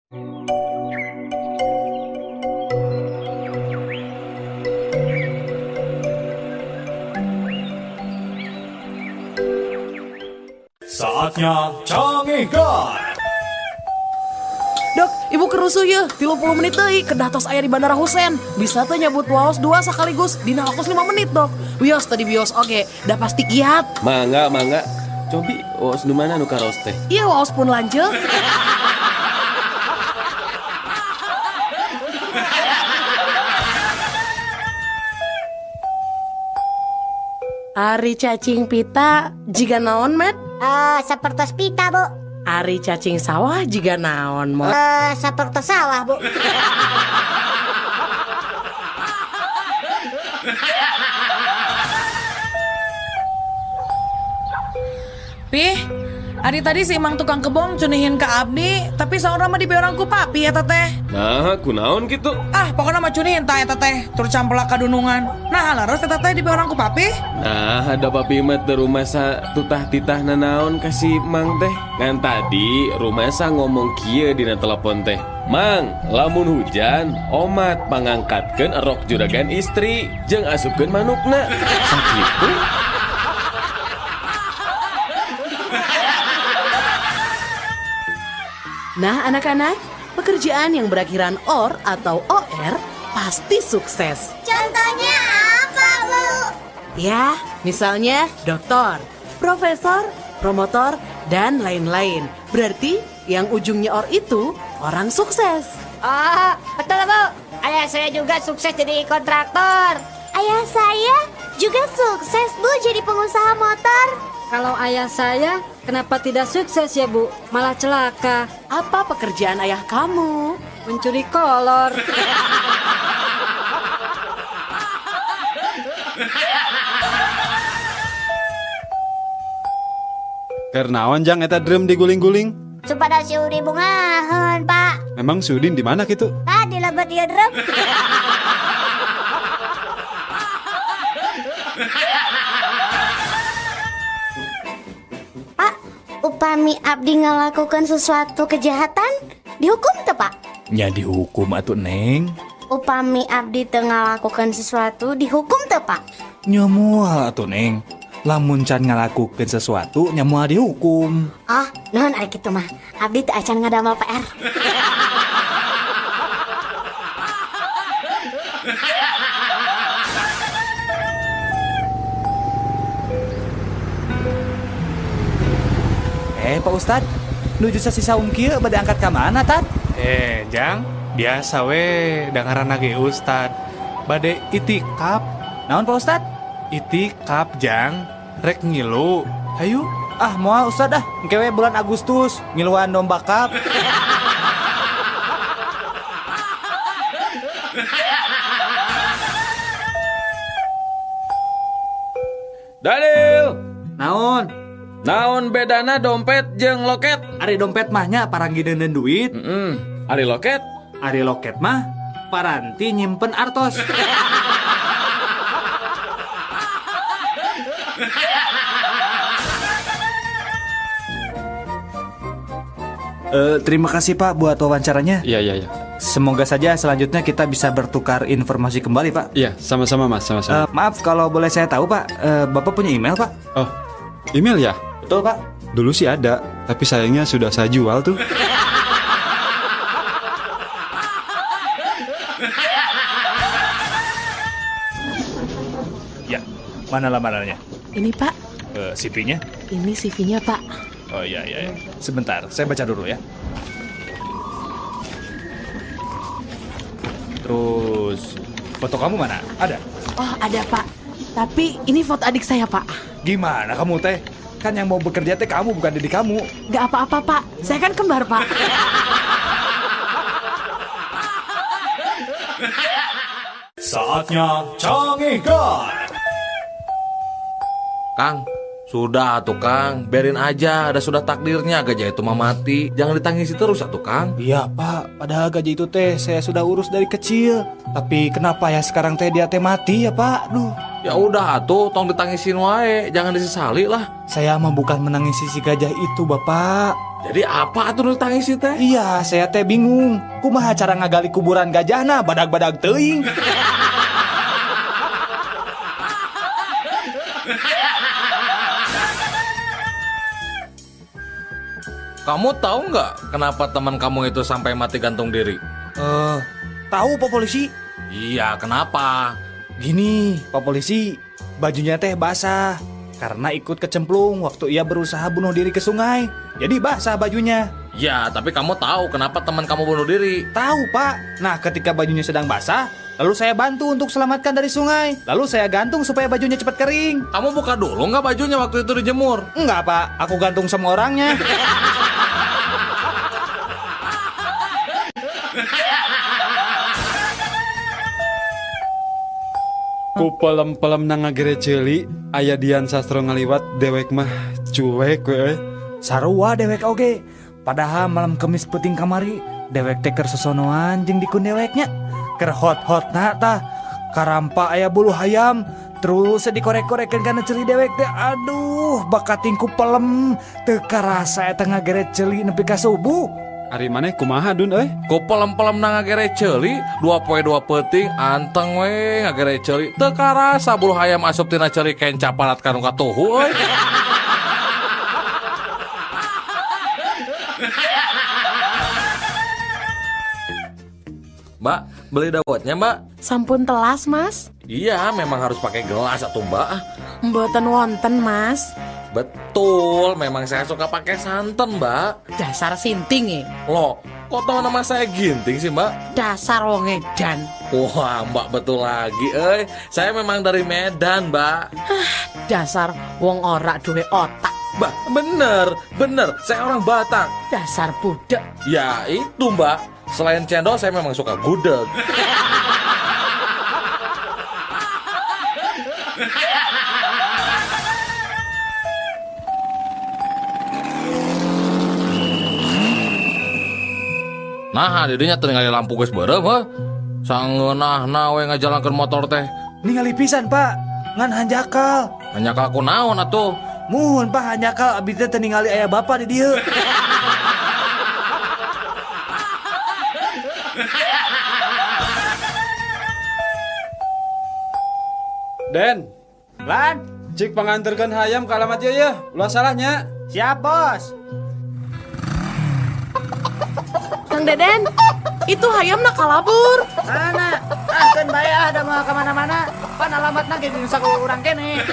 Saatnya Cangehgar. Dok, ibu keur rusuh ya, 30 menit deui kedah tos aya di Bandara Husein. Bisa teh nyabut waos dua sekaligus dina waktu 5 menit, Dok. Wios tadi bios oge, dah pasti kiat. Mangga, mangga. Cobi waos nu mana nu karaos teh? Iya, waos pun lanceuk. Ari cacing pita jiga naon, Met? Eh, sapertos pita, Bu. Ari cacing sawah jiga naon, Mot? Eh, sapertos sawah, Bu. Pih, ari tadi si Mang tukang kebon cunihin ke abdi, tapi saurna mah dipiorang ku papi eta teh. Nah, kunaon gitu? Ah, pokoknya mah cunihin tah eta teh, tur campelak kadunungan. Nah, leres eta teh dipiorang ku papi. Nah, ada papi mah teu rumasa tutah titah nanaon ka si Mang teh. Ngan tadi rumasa ngomong kieu dina telepon teh. Mang, lamun hujan, omat pangangkatkeun erok juragan istri jeung asupkeun manukna. Sakitu. Nah anak-anak, pekerjaan yang berakhiran OR atau OR pasti sukses. Contohnya apa, Bu? Ya, misalnya doktor, profesor, promotor, dan lain-lain. Berarti yang ujungnya OR itu orang sukses. Oh, betul, Bu. Ayah saya juga sukses jadi kontraktor. Ayah saya juga sukses, Bu, jadi pengusaha motor. Kalau ayah saya, kenapa tidak sukses ya, Bu? Malah celaka. Apa pekerjaan ayah kamu? Mencuri kolor. Keur naon jang eta drum diguling-guling? Supados si Udin bungaheun, Pak. Memang si Udin di mana gitu? Ah, di lebet ieu drum. Pak, upami abdi ngelakukan sesuatu kejahatan, dihukum teu, Pak? Nya dihukum atuh, Neng. Upami abdi teu ngalakukan sesuatu, dihukum teu, Pak? Nya moal atuh, Neng. Lamun can ngalakukeun sesuatu nya moal dihukum. Oh, nuhun ari kitu mah. Abdi teu acan ngadamel PR. Pak Ustad, nuju sasi saum kieu bade angkat ka mana, Tad? Jang, biasa we dengaran ge Ustad. Bade itikap. Naon Pak Ustad? Itikap, Jang. Rek ngilu. Hayu. Ah, moal Ustad ah. Engke we bulan Agustus ngiluan domba kap. Daniel, Naon? Naon bedana dompet jeung loket? Ari dompet mah nya paranggi deuneun duit. Ari loket? Ari loket mah paranti nyimpen artos. Terima kasih Pak buat wawancaranya. Iya, iya, iya. Semoga saja selanjutnya kita bisa bertukar informasi kembali Pak. Iya, sama-sama Mas, sama-sama. Maaf kalau boleh saya tahu Pak, Bapak punya email Pak? Oh, email ya? Betul Pak. Dulu sih ada, tapi sayangnya sudah saya jual tuh. Ya, mana lamarannya? Ini Pak, CV-nya? ini CV-nya Pak. Oh iya, iya, iya. Sebentar, saya baca dulu ya. Terus, foto kamu mana? Ada? Oh ada Pak, tapi ini foto adik saya Pak. Gimana kamu teh? Kan yang mau bekerja teh kamu, bukan diri kamu. Gak apa-apa Pak, saya kan kembar Pak. Saatnya Cangehgar. Kang, sudah atuh Kang, biarin aja, ada sudah takdirnya gajah itu mah mati. Jangan ditangisi terus atuh Kang. Iya Pak, padahal gajah itu teh saya sudah urus dari kecil. Tapi kenapa ya sekarang teh dia teh mati ya Pak? Duh. Ya udah atuh, tong ditangisin wae, jangan disesali lah. Saya mah bukan menangisi si gajah itu Bapak. Jadi apa atuh nu ditangisi teh? Iya, saya teh bingung. Kumaha cara ngagali kuburan gajahna badag-badag teuing. Kamu tahu nggak kenapa teman kamu itu sampai mati gantung diri? Tahu Pak Polisi? Iya, kenapa? Gini, Pak Polisi, bajunya teh basah karena ikut kecemplung waktu ia berusaha bunuh diri ke sungai. Jadi basah bajunya. Ya, tapi kamu tahu kenapa teman kamu bunuh diri? Tahu, Pak. Nah, ketika bajunya sedang basah, lalu saya bantu untuk selamatkan dari sungai. Lalu saya gantung supaya bajunya cepat kering. Kamu buka dulu nggak bajunya waktu itu dijemur? Enggak, Pak. Aku gantung sama orangnya. Ku pelem-pelem na ngagere ceuli, aya Dian Sastro ngaliwat dewek mah cuek we. Sarua dewek oge. Padahal malam Kemis peuting kamari, dewek teh keur sosonoan jeung dikun deweknya. Keur hot-hotna tah, karampa aya bulu hayam, terus dikorek-korekeun kana ceuli dewek teh. Aduh, bakating ku pelem, teu karasa eta ngagere ceuli nepi ka subuh. Ari maneh kumaha Dun euy? Ku pelem-pelem na ngagere ceuli, 2 poe 2 peuting anteng we ngagere ceuli. Teu karasa bulu hayam asup tina ceuli kenca parat ka nu katuhu euy. Mbak, beli dawetnya, Mbak? Sampun telas, Mas. Iya, memang harus pakai gelas atau Mbak. Mboten wonten, Mas. Betul, memang saya suka pakai santan, Mbak. Dasar sinting ya. Loh, kok tahu nama saya Ginting sih, Mbak? Dasar wong edan. Wah, Mbak betul lagi, eh. Saya memang dari Medan, Mbak. Dasar wong ora duwe otak. Mbak, bener. Saya orang Batak. Dasar budak. Ya, itu, Mbak. Selain cendol, saya memang suka gudeg. Nah, didinya teu ningali lampu geus beureum heuh. Sangeunahna we ngajalankeun motor teh. Ningali pisan, Pak. Ngan hanjakal. Hanjakal ku naon atuh? Muhun, Pak, hanjakal abdi teh teu ningali aya bapak di dieu. Den, Lan, cik panganterkeun hayam ka alamat ieu yeuh. Ulah salahnya. Siap, Bos. Kang Deden, itu hayam nak kalabur. Mana? Ah, keun bae ah, da moal ka mana-mana. Pan alamatna ge di nusa urang kene.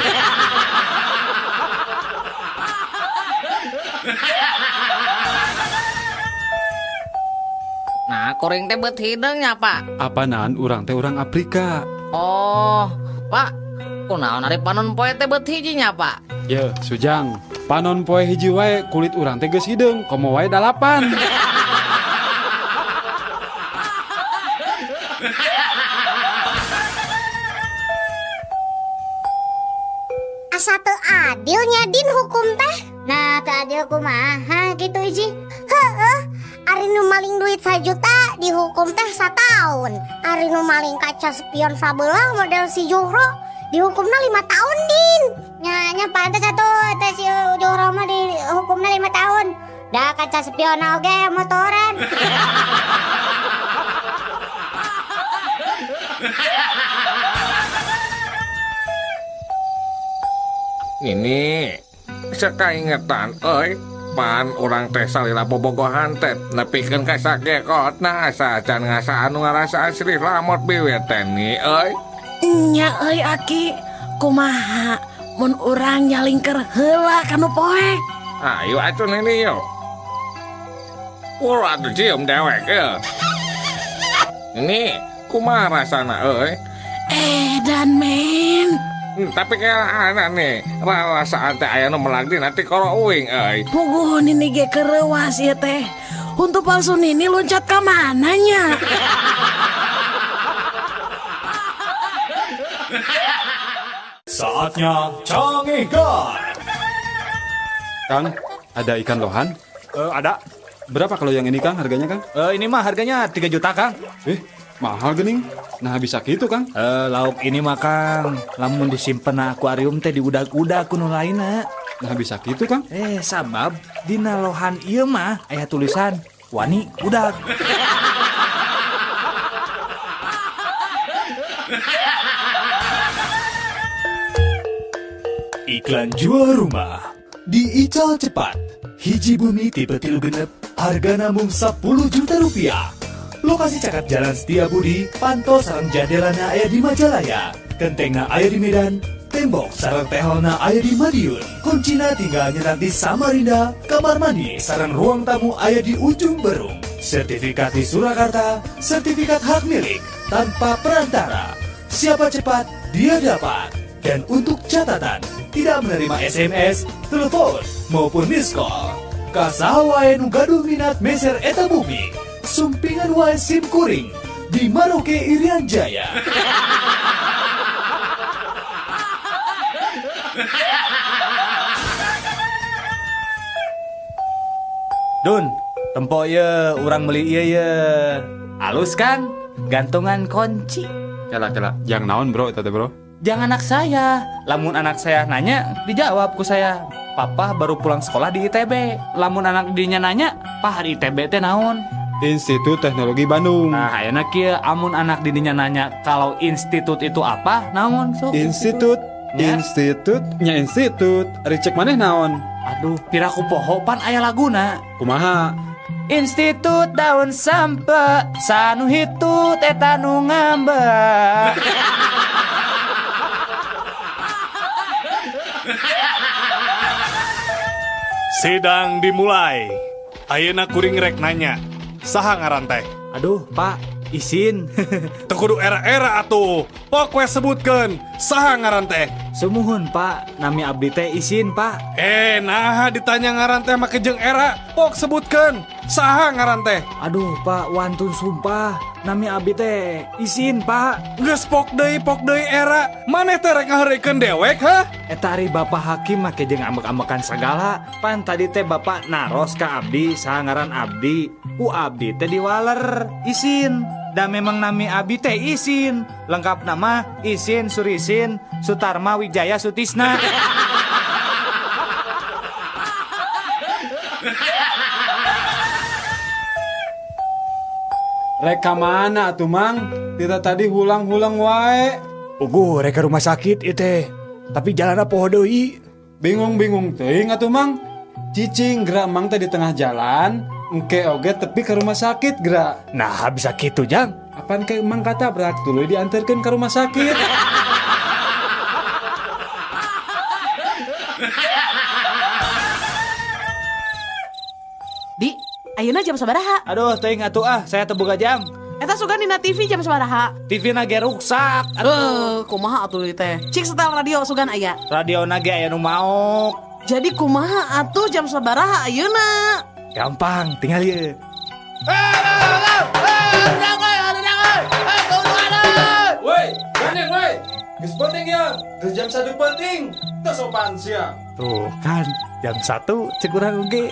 Nah, kuring teh beut hideung nya, Pak. Apanaan urang teh urang Afrika. Oh, Pak, kunaon ari panon poe teh beut hiji nya, Pak? Ye, Sujang, panon poe hiji wae kulit urang teh geus hideung, komo wae 8. Asa teu adil nya Din hukum teh. Nah, teu adil kumaha gitu Iji. Heeh, ari nu maling duit 1 juta dihukum teh 1 tahun. Ari nu maling kaca spion sabelah model si Juhro dihukumna 5 tahun Din. Nya pantes atuh teh si Juhro mah dihukumna 5 tahun. Da kaca spion oge motoran. Ini sekaingetan euy, pan urang teh salila bobogohan teh nepikeun ka sakekotna asa acan ngasaan nu ngarasaan srih lamot biwir teh ni euy. Nya euy Aki, kumaha mun urang nyalingker heula ka nu poek? Ayo atuh nini yo. Ulah atuh cium dewek euy. Ini kumaha rasana euy? Edan men. Tapi kayak anak nih, rasa teh aya nu melagdi nanti koro uing euy. Puguh nini ge kereuwas ieu teh. Untuk palsu nini loncat ka mana nya? Saatnya Cangehgar. Kang, ada ikan lohan? Ada. Berapa kalau yang ini Kang harganya Kang? Ini mah harganya 3 juta Kang. Mahal gening. Nah bisa gitu Kang. Lauk ini mah Kang, lamun disimpen na akuarium teh diudag-udag ku nu lainna. Nah bisa gitu Kang? Sabab dina lohan ieu mah aya tulisan wani budak. Iklan jual rumah di Ical Cepat. Hiji bumi tipe 36, harga namung 10 juta rupiah. Lokasi cakep Jalan Setia Budi, pantau sarang jandelana aya di Majalaya, kentengna aya di Medan, tembok sarang teholna aya di Madiun, kuncina tinggal nyetak di Samarinda, kamar mandi sarang ruang tamu aya di Ujung Berung. Sertifikat di Surakarta, sertifikat hak milik tanpa perantara. Siapa cepat, dia dapat. Dan untuk catatan, tidak menerima SMS, telepon, maupun miss call. Ka saha wae nu gaduh minat meser eta bumi, sumpingan wae sim kuring di Maroke Irian Jaya. Dun, tempo ye, urang beli ieu ye. Alus kan? Gantungan kunci. Kela kela, jang naon bro eta teh bro? Jangan anak saya. Lamun anak saya nanya, dijawab ku saya. Papa baru pulang sekolah di ITB. Lamun anak dinya nanya, Pah di ITB teh naon? Institut Teknologi Bandung. Nah, ayeuna kieu amun anak didinya nanya kalau institut itu apa, naon sok? Institut, Ya. institut, nya institut. Ari cek maneh naon? Aduh, piraku poho pan aya laguna. Kumaha? Institut daun sampe, sanu hitut eta nu ngambek. Sidang dimulai. Ayeuna kuring rek nanya, saha ngaran teh? Aduh, Pak, isin. Teu kudu era-era atuh. Pok we sebutkeun, saha ngaran teh? Sumuhun, Pak, nami abdi teh isin, Pak. Naha ditanya ngaran teh make jeung era. Pok sebutkeun, saha ngaran teh? Aduh, Pak, wantun sumpah. Nami abdi teh isin, Pak. Geus pok deui era. Maneh teh rek ngaheureuikeun dewek, hah? Eta ari Bapak Hakim make jeung ambek-ambekan sagala. Pan tadi teh Bapak naros ka abdi, saha ngaran abdi. Ku abdi teh diwaler, isin. Da memang nami abdi teh isin. Lengkap nama Isin Surisin Sutarma Wijaya Sutisna. Rek ka mana atuh Mang? Tita tadi hulang-hulang wae. Puguh rek ka rumah sakit ieu teh. Tapi jalanna poho deui. Bingung-bingung teuing atuh Mang. Cicing gerak Mang teh di tengah jalan, engke oge tepi ke rumah sakit gerak. Nah, bisa kitu Jang. Apaan ke Mang katabrak tuluy diantarkeun ke rumah sakit. Di, ayeuna jam sabaraha? Aduh, teuing atuh ah, saya teu boga jam. Eta sugan dina TV jam sabaraha? TV na ge ruksak. Aduh, Kumaha atuh ieu teh? Cik setel radio sugan aya. Radio na ge aya nu maok. Jadi kumaha atuh jam sabaraha ayeuna? Gampang, tinggal ieu. Woi, gandeng woi. Geus penting ya. Geus jam 1 penting. Teu sopan sia. Tuh kan, jam 1 cek urang oge.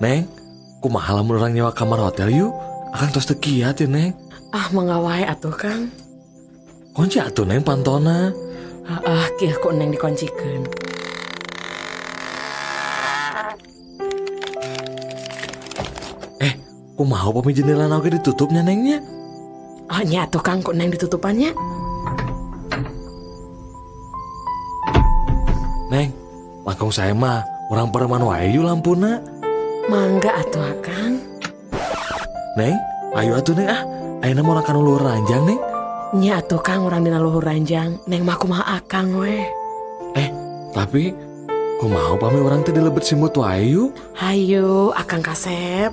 Neng, kumaha lamun urang nyewa kamar hotel yuk? Akang tos teu kiat ya, Neng. Ah, mangga wae atuh, Kang. Kunci atuh, Neng, pantona. Ah, kieu ku Neng dikoncikeun. Kumaha upami jendela oge ditutupnya, Nengnya? Oh, nya atuh, Kang, ku Neng ditutupannya. Neng, langkung saya mah urang pereman wae yuk lampuna. Mangga atuh, Kang. Neng, ayo atuh Neng ah. Ayeuna mah urang ka nu luhur ranjang, Neng. Nya atuh, Kang, urang dina luhur ranjang. Neng mah kumaha akang we. Tapi kumaha upami urang teh dilebet simut wae yuk? Hayu, akang kasep.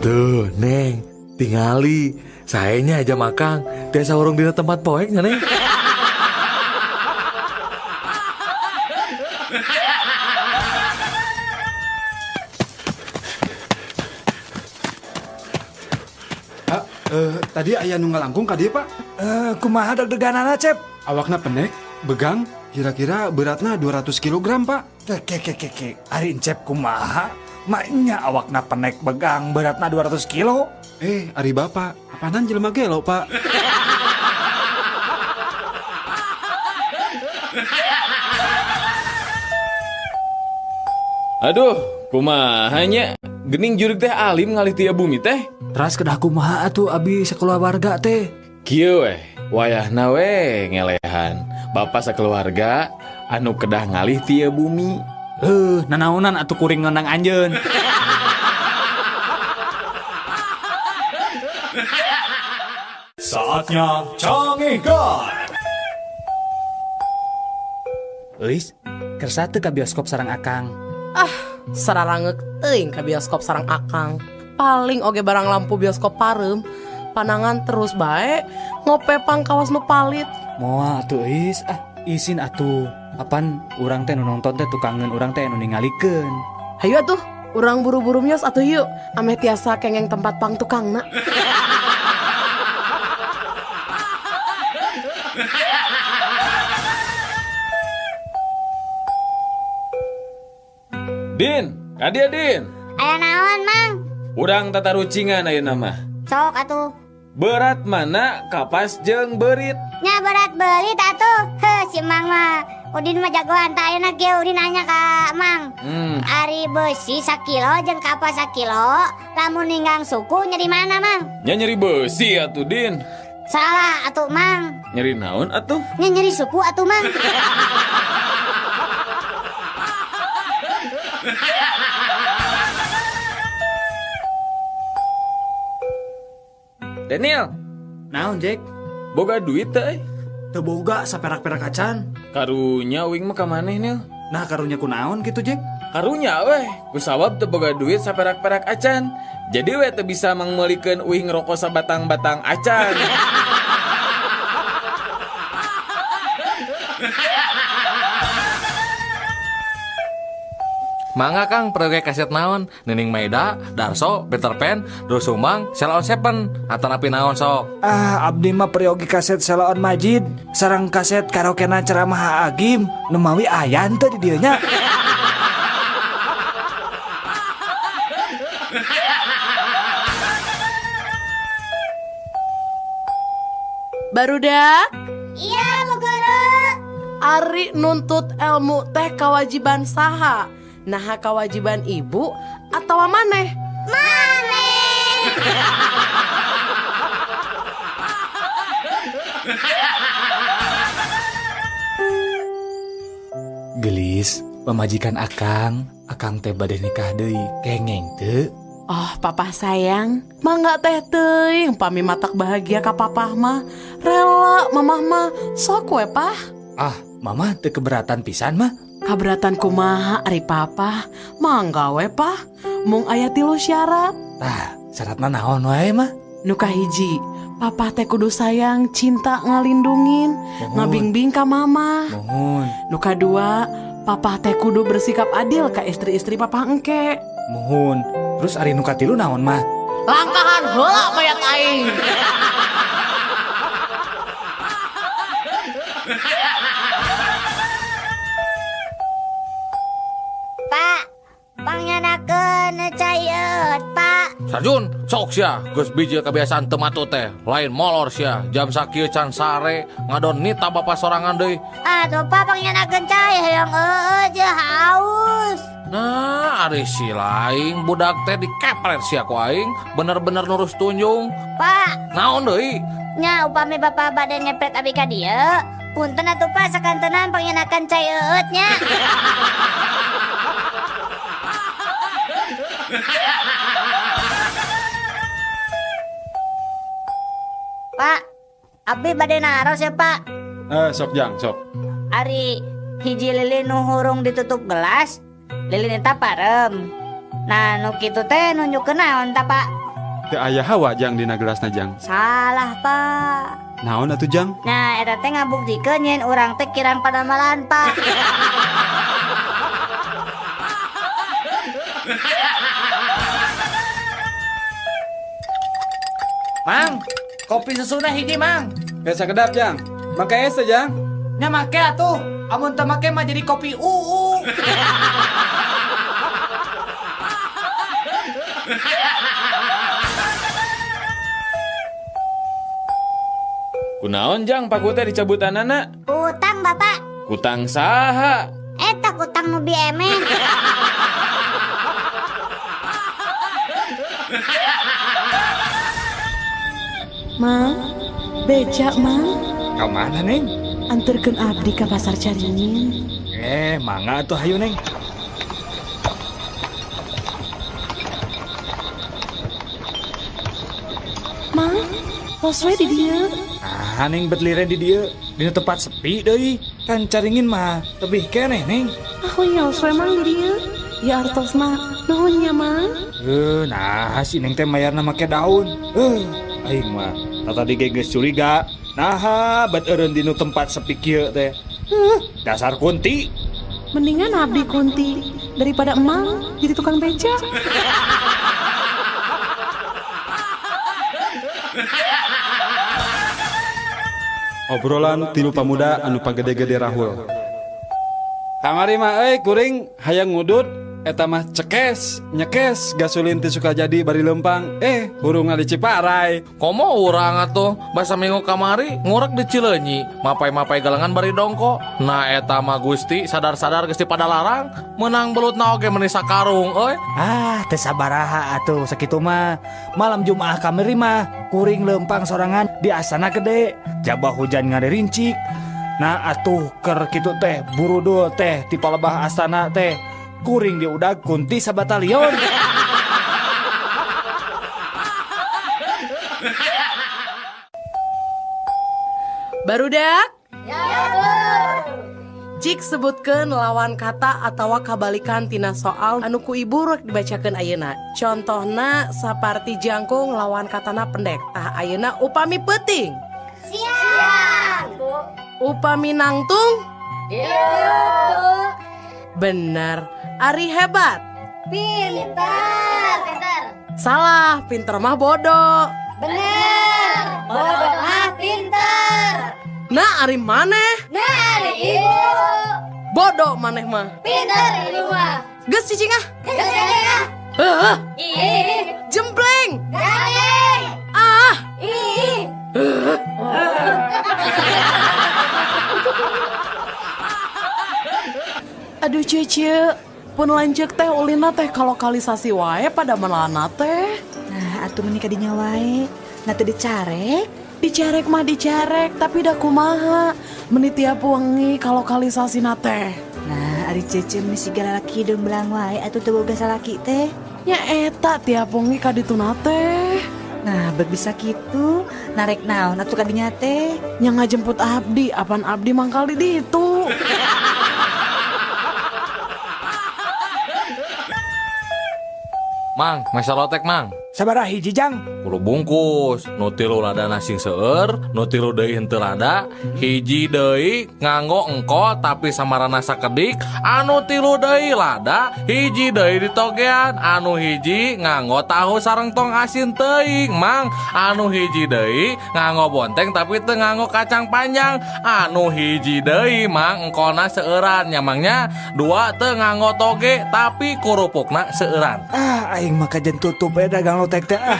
Tuh, Neng, tingali. Saenya aja makang, tiasa urung dina tempat poek nya, Neng. Tadi aya nu ngalangkung ka dieu, Pak. Kumaha deg-deganana, Cep? Awakna pendek, begang, kira-kira beratna 200 kilogram, Pak. Ke ke ke ke. Ari Encep kumaha? Maknya awakna penek begang beratna 200 kilo. Ari bapak, apanan jelema gelo, Pak? Aduh, kumaha nya? Gening jurig teh alim ngalih tia bumi teh. Teras kedah kumaha atuh abi sakeluarga teh? Kieu weh, wayahna we ngelehan. Bapak sakeluarga anu kedah ngalih tia bumi. Nanaonan atuh kuring ngonang anjeun. Saatnya Cangehgar. Euis, kersa teu ka bioskop sareng Akang? Ah, sararangeuk teuing ka bioskop sareng Akang. Paling oge barang lampu bioskop pareum, panangan terus bae, ngope pangkawas nu palit. Moal atuh Euis, ah isin atuh. Apan urang teh nu nonton teh tukangeun urang teh anu ningalikeun. Hayu atuh, urang buru-buru mios atuh yuk, ameh tiasa kengeng tempat pang tukangna. Din, kadia Din. Aya naon, Mang? Urang tatarucingan ayeuna mah. Sok atuh. Berat mana kapas jeung beurit? Nya berat beurit atuh. Heuh, si Mang mah. Udin mah jagoan tah ayeuna ge Udin nanya ka Mang. Ari beusi sakilo jeung kapas sakilo, lamun ninggang suku nyeri mana, Mang? Nya nyeri beusi atuh, Din. Salah atuh, Mang. Nyeri naon atuh? Nya nyeri suku atuh, Mang. Daniel, naon Jack? Boga duit teh? Teu boga saperak-perak acan. Karunya uing mah ka maneh, Nil. Nah, karunya ku naon kitu, Jack? Karunya weh, ku sabab teu boga duit saperak-perak acan. Jadi weh teu bisa mangmeulikeun uing rokok sabatang-batang acan. Mangga Kang, proyek kaset naon? Nining Maida, Darso, Peter Pan, Doel Sumbang, Sheila on Seven, atanapi naon sok? Ah, abdi mah peryogi kaset Sheila on Majid, sareng kaset karaokena ceramah Agim, nu mawi aya teu di dieu nya. Barudak? Iya, Bu Guru. Ari nuntut ilmu teh kewajiban saha? Naha kewajiban ibu atau maneh? Maneh. Gelis, pamajikan Akang, Akang teh bade nikah deui, kengeng teu? Oh, papa sayang, mangga teh teuing pami matak bahagia ka papah mah. Rela mamah mah, sok we pah. Ah, mamah teu keberatan pisan mah. Kaberatan kumaha ari papa, mangga we pah. Mung aya 3 syarat. Tah, syaratna naon wae mah? Nu kahiji, papa teh kudu sayang, cinta ngalindungin, ngabingbing ka mama. Mohon. Nu kadua, papa teh kudu bersikap adil ka istri-istri papa engke. Mohon. Terus ari nu katilu naon mah? Langkahan heula mayat aing. Pak, pangyanakeun cai Pak. Sarjun, sok sia, geus bijil kebiasaan teu matu teh. Lain molor sia, jam sakieu can sare, ngadon nita bapa sorangan deui. Atuh Pak pangyanakeun cai hoyong eueuh jeung haus. Nah, ari si laing budak teh dikepret sia ku aing, bener-bener nurus tunjung. Pak, naon deui? Nya upami bapa bade ngepret abi ka dieu, punten atuh Pak sakantenan pangyanakeun cai eueut nya. Pak, abdi bade naros ya Pak. Sok jang, sok. Ari hiji lilin nu hurung ditutup gelas, lilin eta parem. Nah, nu kitu teh nunjukkeun naon ta Pak? Teu aya hawa jang dina gelasna jang. Salah Pak. Naon atuh jang? Nah, eta teh ngabuktikeun nyen urang teh kirang padamalan Pak. Mang, kopi susuna hiji Mang. Biasa kedap jang. Make es jang. Nya make atuh. Amun teu make mah jadi kopi uu. Kunaon jang paku teh dicabutanana? Utang Bapak. Kutang saha? Eta kutang nu biemeh. Mang, beca Mang. Ka mana Neng? Anterkeun abdi ka pasar Caringin. Mangga atuh hayu Neng. Mang, tos we di dieu. Ah, Neng bet liren di dieu. Dina tempat sepi deui. Kan Caringin mah tebih keneh Neng. Ah, wios we Mang di dieu. Ya artos mah, nuhun nya Mang. Nah si Neng teh mayarna make daun. Aing mah tadi ge geus curiga. Naha bet eureun dinu tempat sepi kieu teh. Dasar kunti. Mendingan abdi kunti daripada emang jadi tukang beca. Obrolan tilu pamuda anu pagede-gede rahul. Kamari mah euy kuring hayang ngudut eta mah cekes, nyekes gasolin teh suka jadi bari lempang. Hurungna di Ciparai. Komo urang atuh basa minggu kamari ngurek di Cileunyi, mapai-mapai galengan bari dongko. Nah eta mah Gusti sadar-sadar geus dipadalarang, meunang belutna oge meuni sakarung euy. Ah, teu sabaraha atuh sakitu mah. Malam Jumaah kamari mah kuring lempang sorangan di Astana Gede. Jabah hujan ngaririncik. Nah atuh keur kitu teh burudul teh ti palebah astana teh. Kuring diudag kunti sabatalion. Barudak? Ya, Bu. Cik sebutkeun lawan kata atawa kabalikan tina soal anu ku ibu rek dibacakeun ayeuna. Contohna saparti jangkung lawan katana pendek. Tah ayeuna upami peuting. Siang, Bu. Upami nangtung? Iya, Bu. Bener. Ari hebat. Pinter. Pinter. Salah, pinter mah bodoh. Bener. Bodoh mah pinter. Nah, ari maneh? Nah, ari ibu. Bodoh maneh mah. Pinter ibu mah. Geus cicing ah. Geus cicing ah. Heuh. Ih. Jempleng. Garing. Ah. Ih. Aduh cece, pun lanjut teh ulina teh kalokalisasi wae pada melana teh. Nah, atuh menikah dinya wae. Nah teu dicarek. Dicarek mah dicarek, tapi da kumaha. Meni tiap wengi kalokalisasina teh. Nah, ari cece meni siga lalaki deung belang wae atuh teu boga salaki teh. Nya eta tiap wengi ka dituna teh. Nah, bet bisa kitu, narek naon atuh ka dinya teh. Nya ngajemput abdi, apan abdi mangkal di ditu. Mang, masa lotek mang. Sabaraha hiji jang? 10 bungkus. Nu tilu lada sing seueur, nu tilu deui henteu lada, hiji deui nganggo engko tapi samarana sakedik, anu tilu deui lada, hiji deui ditogean, anu hiji nganggo tahu sareng tong asin teuing, mang, anu hiji deui nganggo bonteng tapi teu nganggo kacang panjang, anu hiji deui mang engkona seueuran nya mangnya, dua teu nganggo toge tapi kurupukna seueuran. Ah, aing mah kajen tutup we dagang lotek teh ah.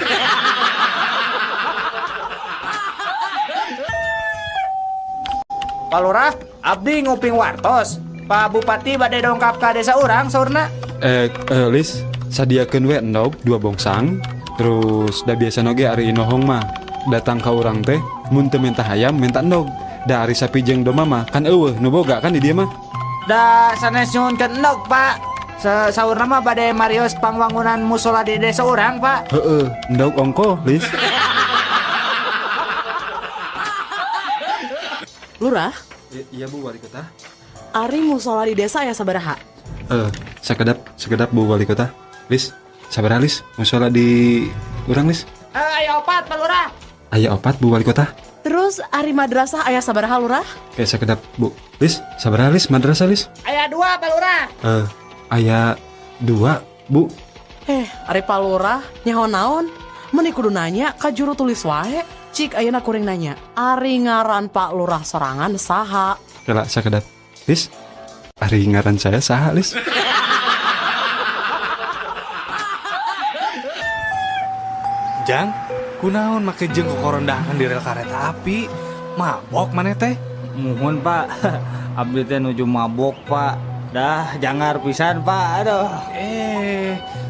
Pak Lurah, abdi nguping wartos. Pak Bupati bade dongkap ka desa urang saurna. Lis, sadiakeun we endog 2 bongsang. Terus da biasa oge ari inohong mah datang ka urang teh mun teu minta hayam minta endog. Da ari sapi jeung domba mah kan eueuh nu boga kan di dieu mah. Da sanes nyuhunkeun endog, Pak. Saurna mah bade marios pangwangunan musola di desa urang, Pak. Heeh, endog ongko, Lis. Lurah? Iya Bu Wali Kota. Ari musola di desa ya sabaraha? Sekedap Bu Wali Kota. Lis, sabaraha Lis? Musola di urang Lis? Aya opat Pak Lurah. Aya opat Bu Wali Kota. Terus ari madrasah aya sabaraha Lurah? Kayak sekedap Bu. Lis, sabaraha Lis madrasah Lis? Aya 2 Pak Lurah. Aya 2 Bu. Ari Pak Lurah nyaho naon? Meni kudu nanya ka juru tulis wae. Cik ayeuna kuring nanya, ari ngaran Pak Lurah sorangan saha? Kela sakedap. Lis, ari ngaran saya saha, Lis? Jang, kunaon make jeung kokorondahan di rel kareta api? Mabok maneh teh? Muhun Pak. Abdi teh nuju mabok Pak. Dah jangar pisan Pak. Aduh.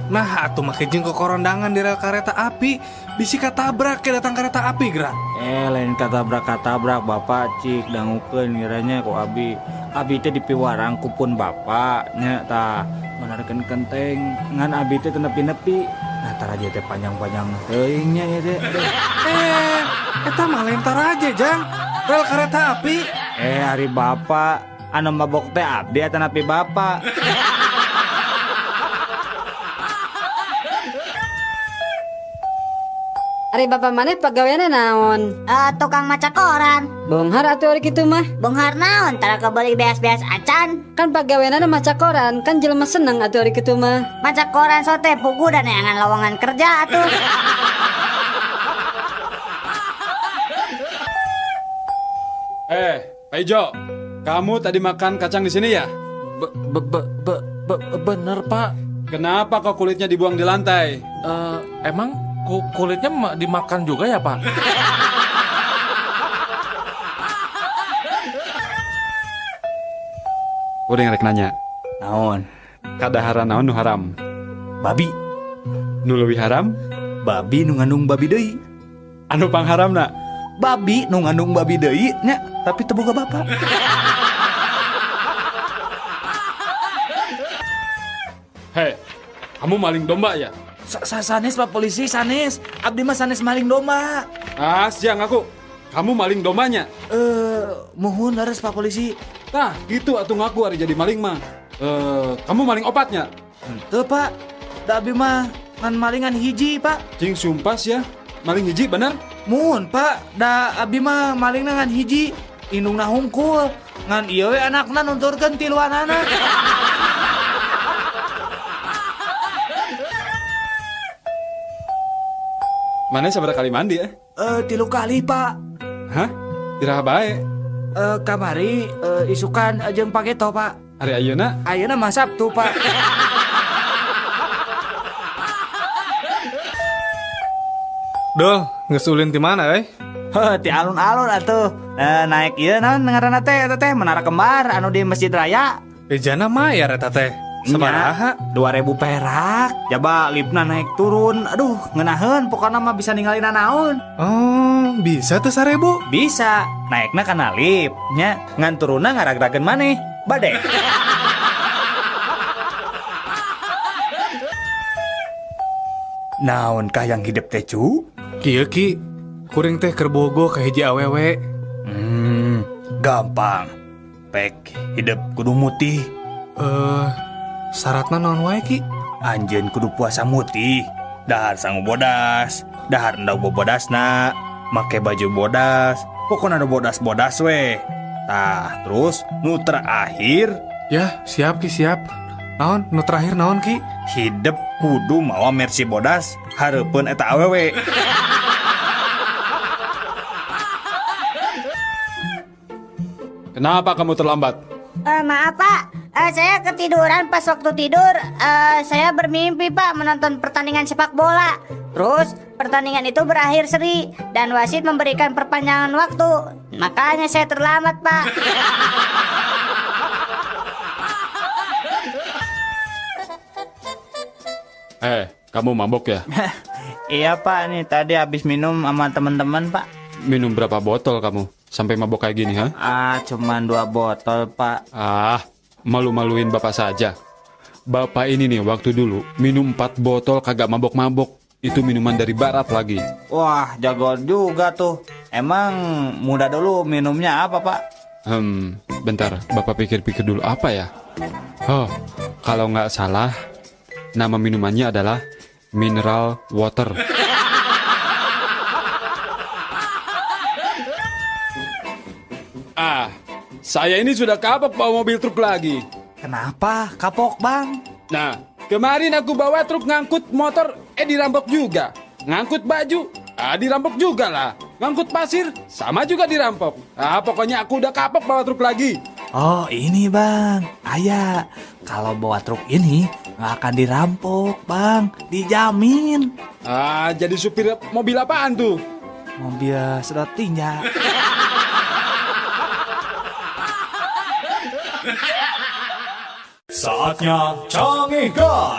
Nah atuh make jeung kokorondangan di rel kereta api. Bisi katabrak ke datang kereta api gerak. Lain katabrak-katabrak Bapak cik dangukeun ngiranya ku abi. Abi teh dipiwarang ku pun bapak nya tah menarikeun kenteng ngan abi teh teu nepi-nepi. Nah taraje teh panjang-panjang teuing nya ieu teh. Eta mah lain taraje jang. Rel kereta api. Ari bapak anu mabok teh abdi atanapi bapak. Ari bapak maneh pagaweanna naon? Tukang maca koran. Bonghar atuh ari kitu mah. Bonghar naon tara kebeli beas-beas acan. Kan pagaweanna maca koran, kan jelema seneng atuh ari kitu mah. Maca koran sote pugu dan neangan lowongan kerja atuh. Pak Ijo, kamu tadi makan kacang di sini ya? Bener Pak. Kenapa kok kulitnya dibuang di lantai? Emang kulitnya dimakan juga ya Pak? Udah ngerek nanya. Naon? Kadaharan naon nu haram? Babi. Nu leuwih haram? Babi nu ngandung babi deui. Anu pangharamna? Babi nu ngandung babi deui nya, tapi teu boga bapak. Hei, kamu maling domba ya? Sanes Pak Polisi, sanes. Abdi mah sanes maling domba. Ah, siang aku. Kamu maling dombanya? Muhun leres Pak Polisi. Nah, gitu atuh ngaku ari jadi maling mah. Kamu maling opatnya? Henteu, Pak. Da abdi mah ngan malingan hiji, Pak. Cing sumpah ya. Maling hiji bener? Muhun, Pak. Da abdi mah malingna ngan hiji. Indungna hungkul. Ngan ieu we anakna nunturkeun tiluanana. Mana sabaraha kali mandi ya? 3 kali, Pak. Hah? Iraha bae? Kamari isukan jeung pageto, Pak. Hari ayeuna? Ayeuna mah Sabtu, Pak. Dol, geus ulin ti mana euy? Heuh, ti alun-alun atuh. Naik ieu naon ngaranna teh eta teh Menara Kembar anu di Masjid Raya. Ejana mayar eta teh. Sabaraha? 2000 perak. Jaba lipna naik turun. Aduh, ngeunaheun pokona mah bisa ningalina naon. Oh, bisa teh 1000? Bisa. Naikna kana lip nya, ngan turunna ngaragrageun maneh. Bade. Naon kah yang hidup teh cu? Kieu ki, kuring teh keur bogoh ka hiji awewe. Gampang. Pek hidup kudu mutih. Syaratna naon wae ki? Anjeun kudu puasa mutih, dahar sangu bodas, dahar endog bobodasna, make baju bodas, pokona nu bodas-bodas we. Tah, terus nu terakhir. Ya, siap ki, siap. Naon nu terakhir naon ki? Hidup kudu mawa Mercy bodas hareupeun eta awewe. Kenapa kamu terlambat? Maaf Pak. Saya ketiduran pas waktu tidur. Saya bermimpi Pak menonton pertandingan sepak bola. Terus pertandingan itu berakhir seri dan wasit memberikan perpanjangan waktu. Makanya saya terlambat Pak. Kamu mabok ya? Iya Pak, nih tadi habis minum sama teman-teman Pak. Minum berapa botol kamu sampai mabok kayak gini, ha? Ah, cuman 2 botol Pak. Ah, malu-maluin bapak saja. Bapak ini nih waktu dulu minum 4 botol kagak mabok-mabok. Itu minuman dari barat lagi. Wah, jago juga tuh. Emang muda dulu minumnya apa Pak? Bentar, bapak pikir-pikir dulu apa ya? Oh, kalau nggak salah nama minumannya adalah mineral water. Ah, saya ini sudah kapok bawa mobil truk lagi. Kenapa kapok, Bang? Nah, kemarin aku bawa truk ngangkut motor, dirampok juga. Ngangkut baju, dirampok juga lah. Ngangkut pasir, sama juga dirampok. Ah, pokoknya aku udah kapok bawa truk lagi. Oh, ini Bang. Ayah, kalau bawa truk ini nggak akan dirampok, Bang. Dijamin. Ah, jadi supir mobil apaan tuh? Mobil sedot tinja. Saatnya Cangehgar.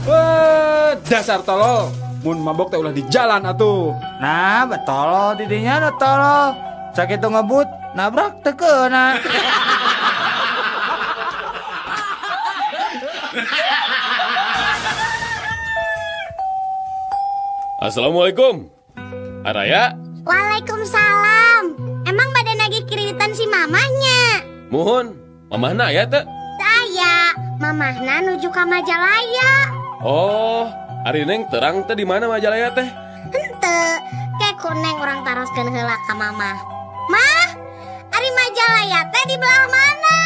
Wah, dasar tolol. Mun mabok teh ulah di jalan atuh. Nah, betolol didinya nu tolol. Sakitu ngebut, nabrak teu keuna. Assalamualaikum. Araya, Waalaikumsalam. Emang badan lagi kreditan si mamahnya? Muhun, mamahna aya teu? Teu aya, mamahna nuju ka Majalaya. Oh, ari Neng terang teh di mana Majalaya teh? Henteu, ke ku Neng urang taroskeun heula ka mamah. Mah, ari Majalaya teh di belah mana?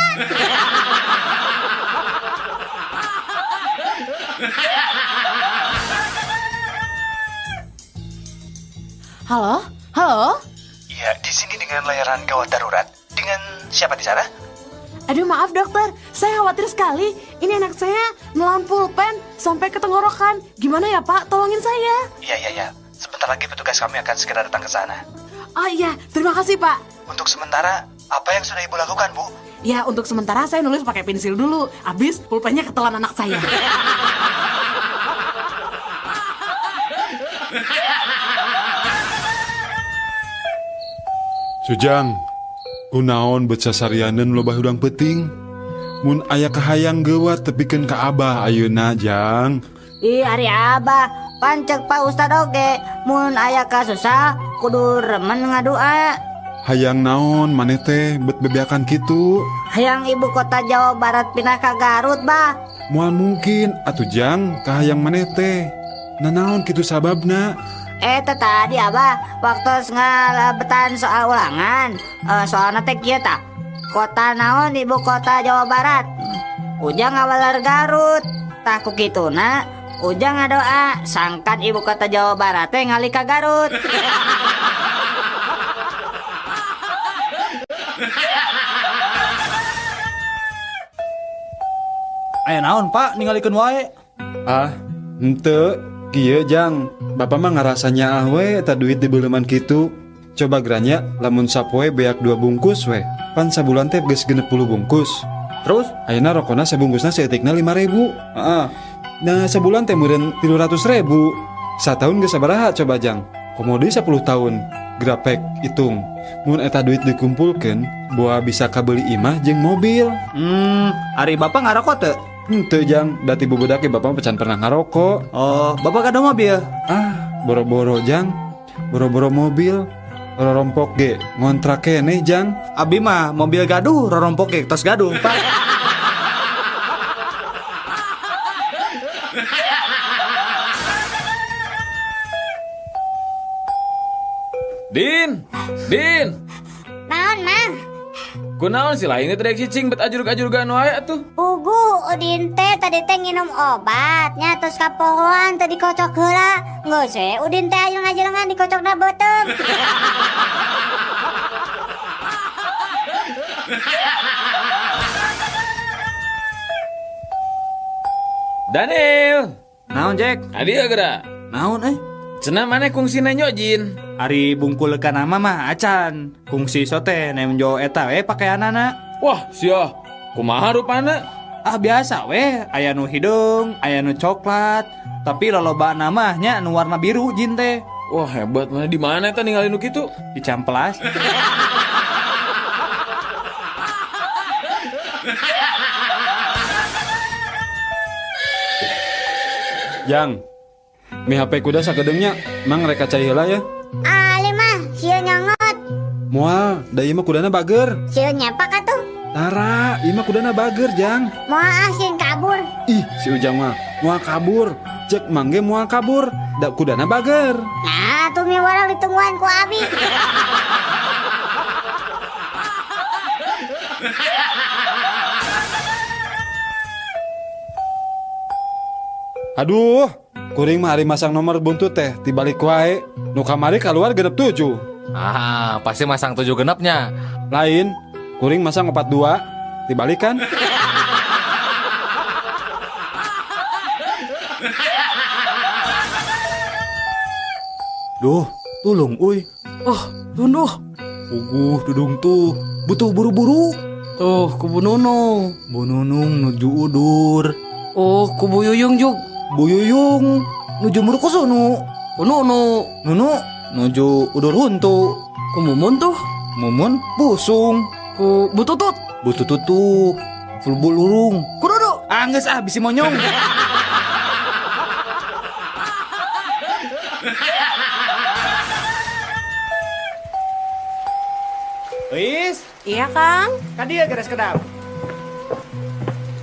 Halo? Halo? Ya, di sini dengan layanan gawat darurat. Dengan siapa di sana? Aduh, maaf dokter, saya khawatir sekali. Ini anak saya menelan pulpen sampai ke tenggorokan. Gimana ya Pak? Tolongin saya. Iya. Sebentar lagi petugas kami akan segera datang ke sana. Oh iya, terima kasih Pak. Untuk sementara, apa yang sudah Ibu lakukan, Bu? Ya, untuk sementara saya nulis pakai pensil dulu. Habis pulpennya ketelan anak saya. Sujang, kunaon bet sasarianeun loba hudang peuting? Mun aya kahayang geuwat tepikeun ka Abah ayeuna, Jang. Ih, ari Abah, pancek Pak Ustad oge, mun aya kasusah kudu remen ngadua. Hayang naon maneh teh bet bebeakan kitu? Hayang ibu kota Jawa Barat pindah ka Garut, Bah. Moal mungkin atuh Jang, kahayang maneh teh. Nanaon kitu sababna? Teh tadi Abah waktu ngalebetan soal ulangan, soalna teh kieu tah. Kota naon ibu kota Jawa Barat? Ujang ngawaler Garut. Tah ku kituna Ujang ngadoa sangkan ibu kota Jawa Barat teh ngalih ka Garut. Aya naon Pak ningalikeun wae? Ah, henteu. Kieu Jang, bapak mah ngarasa nyaah we eta duit dibeuleman kitu. Coba geranya lamun sapoe beak 2 bungkus we. Pan sabulan teh geus 60 bungkus. Terus ayeuna rokona sabungkusna saeutikna 5.000. Heeh. Nah, sabulan teh meureun 300.000. Sataun geus sabaraha coba Jang? Komo deui 10 tahun. Grapek hitung. Mun eta duit dikumpulkeun, boa bisa kabeuli imah jeung mobil. Ari bapak ngarokok teu? Henteu Jang, da ti bubudak ge bapak mah can pernah ngarokok. Oh, bapak gaduh mobil? Ah, boro-boro Jang. Boro-boro mobil, rorompok ge ngontrak keneh Jang. Abi mah mobil gaduh, rorompok ge tos gaduh, Pak. Din, Din. Naon, Mang? Kunaon si lain teh rek cicing bet ajurug-ajurugan wae atuh. Puguh Udin teh tadi teh nginum obat nya terus kapohoan teh dikocok heula. Geus we Udin teh ajeng-ajengan dikocokna beuteung. Daniel. Naon Jack? Adi geura. Naon euy? Cenah maneh kungsina nyojin. Ari bungkul kana mah acan. Kungsi sote nemjo eta we pakaianana. Wah, sia. Kumaha rupana? Ah biasa we, aya nu hideung, aya nu coklat, tapi lolobana mah nya nu warna biru jin teh. Wah, hebat mana di mana eta ningali nu kitu? Di Camplas. Jang, mi HP kuda sakedeungnya, mang rek cai heula ya. Ali mah sieun nyongot. Moal, da ieu mah kudana bager. Sieun nyepak atuh. Tara, ieu mah kudana bager, Jang. Moal ah sieun kabur. Ih, si Ujang mah moal kabur. Cek mangge moal kabur, da kudana bager. Nah, tuh mi warang ditungguan ku abi. Aduh, kuring mah ari masang nomor buntut teh tibalik wae. Nu kamari kaluar 67. Ah, pasti masang 7 genepnya. Lain, kuring masang 42, tibalik kan? Duh, Tulung uy. Oh, tunduh. Puguh dudung tuh. Butuh buru-buru. Tuh, ku Bu Nunung. Bu Nunung nuju udur. Oh, ku Bu Yuyung juk. Bu Yuyung nuju murkusunu. Ku Nunu. Nunu nuju udur huntu. Ku Mumun tuh. Mumun busung. Ku Bu Tutut. Bu Tutut tuh fulbul urung. Ku Dudu. Anggeus ah bisi monyong. Is? Iya, Kang. Ka dieu geres kedap.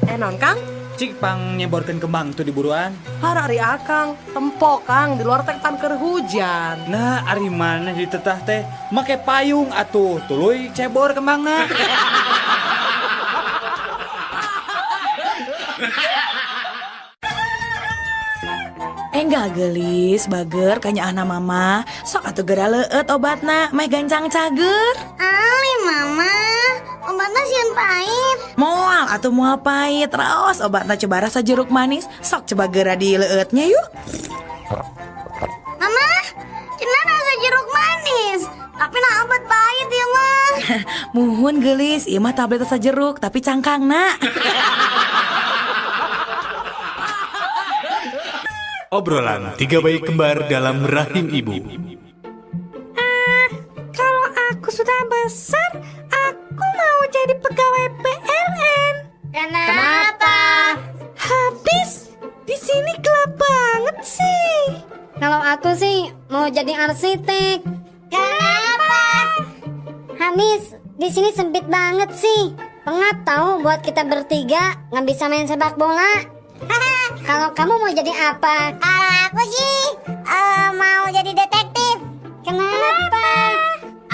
Eh, non, Kang? Cik pang nyeborkeun kembang tuh di buruan. Har ari Akang, tempo Kang, di luar teh pan keur hujan. Nah, ari mana ditetah teh make payung atuh, tuluy cebor kembangna. Enggak gelis, bager kanyaahna mama. Sok atuh geura leueut obatna, meh gancang cager. Ali mama, obatna sieun pahit. Moal atuh moal pahit, raos obatna coba rasa jeruk manis. Sok coba geura dileueutnya yuk. Mama, cenah rasa jeruk manis. Tapi nah obat pahit ya mah. Muhun gelis, ieu mah tablet rasa jeruk tapi cangkangna. Obrolan tiga bayi kembar dalam rahim ibu. Kalau aku sudah besar, aku mau jadi pegawai PLN. Kenapa? Habis di sini gelap banget sih. Kalau aku sih mau jadi arsitek. Kenapa? Habis di sini sempit banget sih. Pengap tahu buat kita bertiga nggak bisa main sepak bola. Kalau kamu mau jadi apa? Kalau aku sih mau jadi detektif. Kenapa?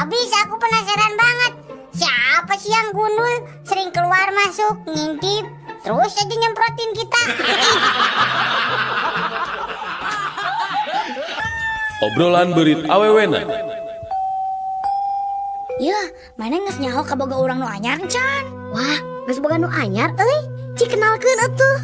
Abis aku penasaran banget. Siapa sih yang gundul sering keluar masuk ngintip terus aja nyemprotin kita. Obrolan beurit awewena. Yah, mana geus nyaho kaboga urang nu anyar can? Wah, geus boga nu anyar euy. Cik kenalkeun atuh.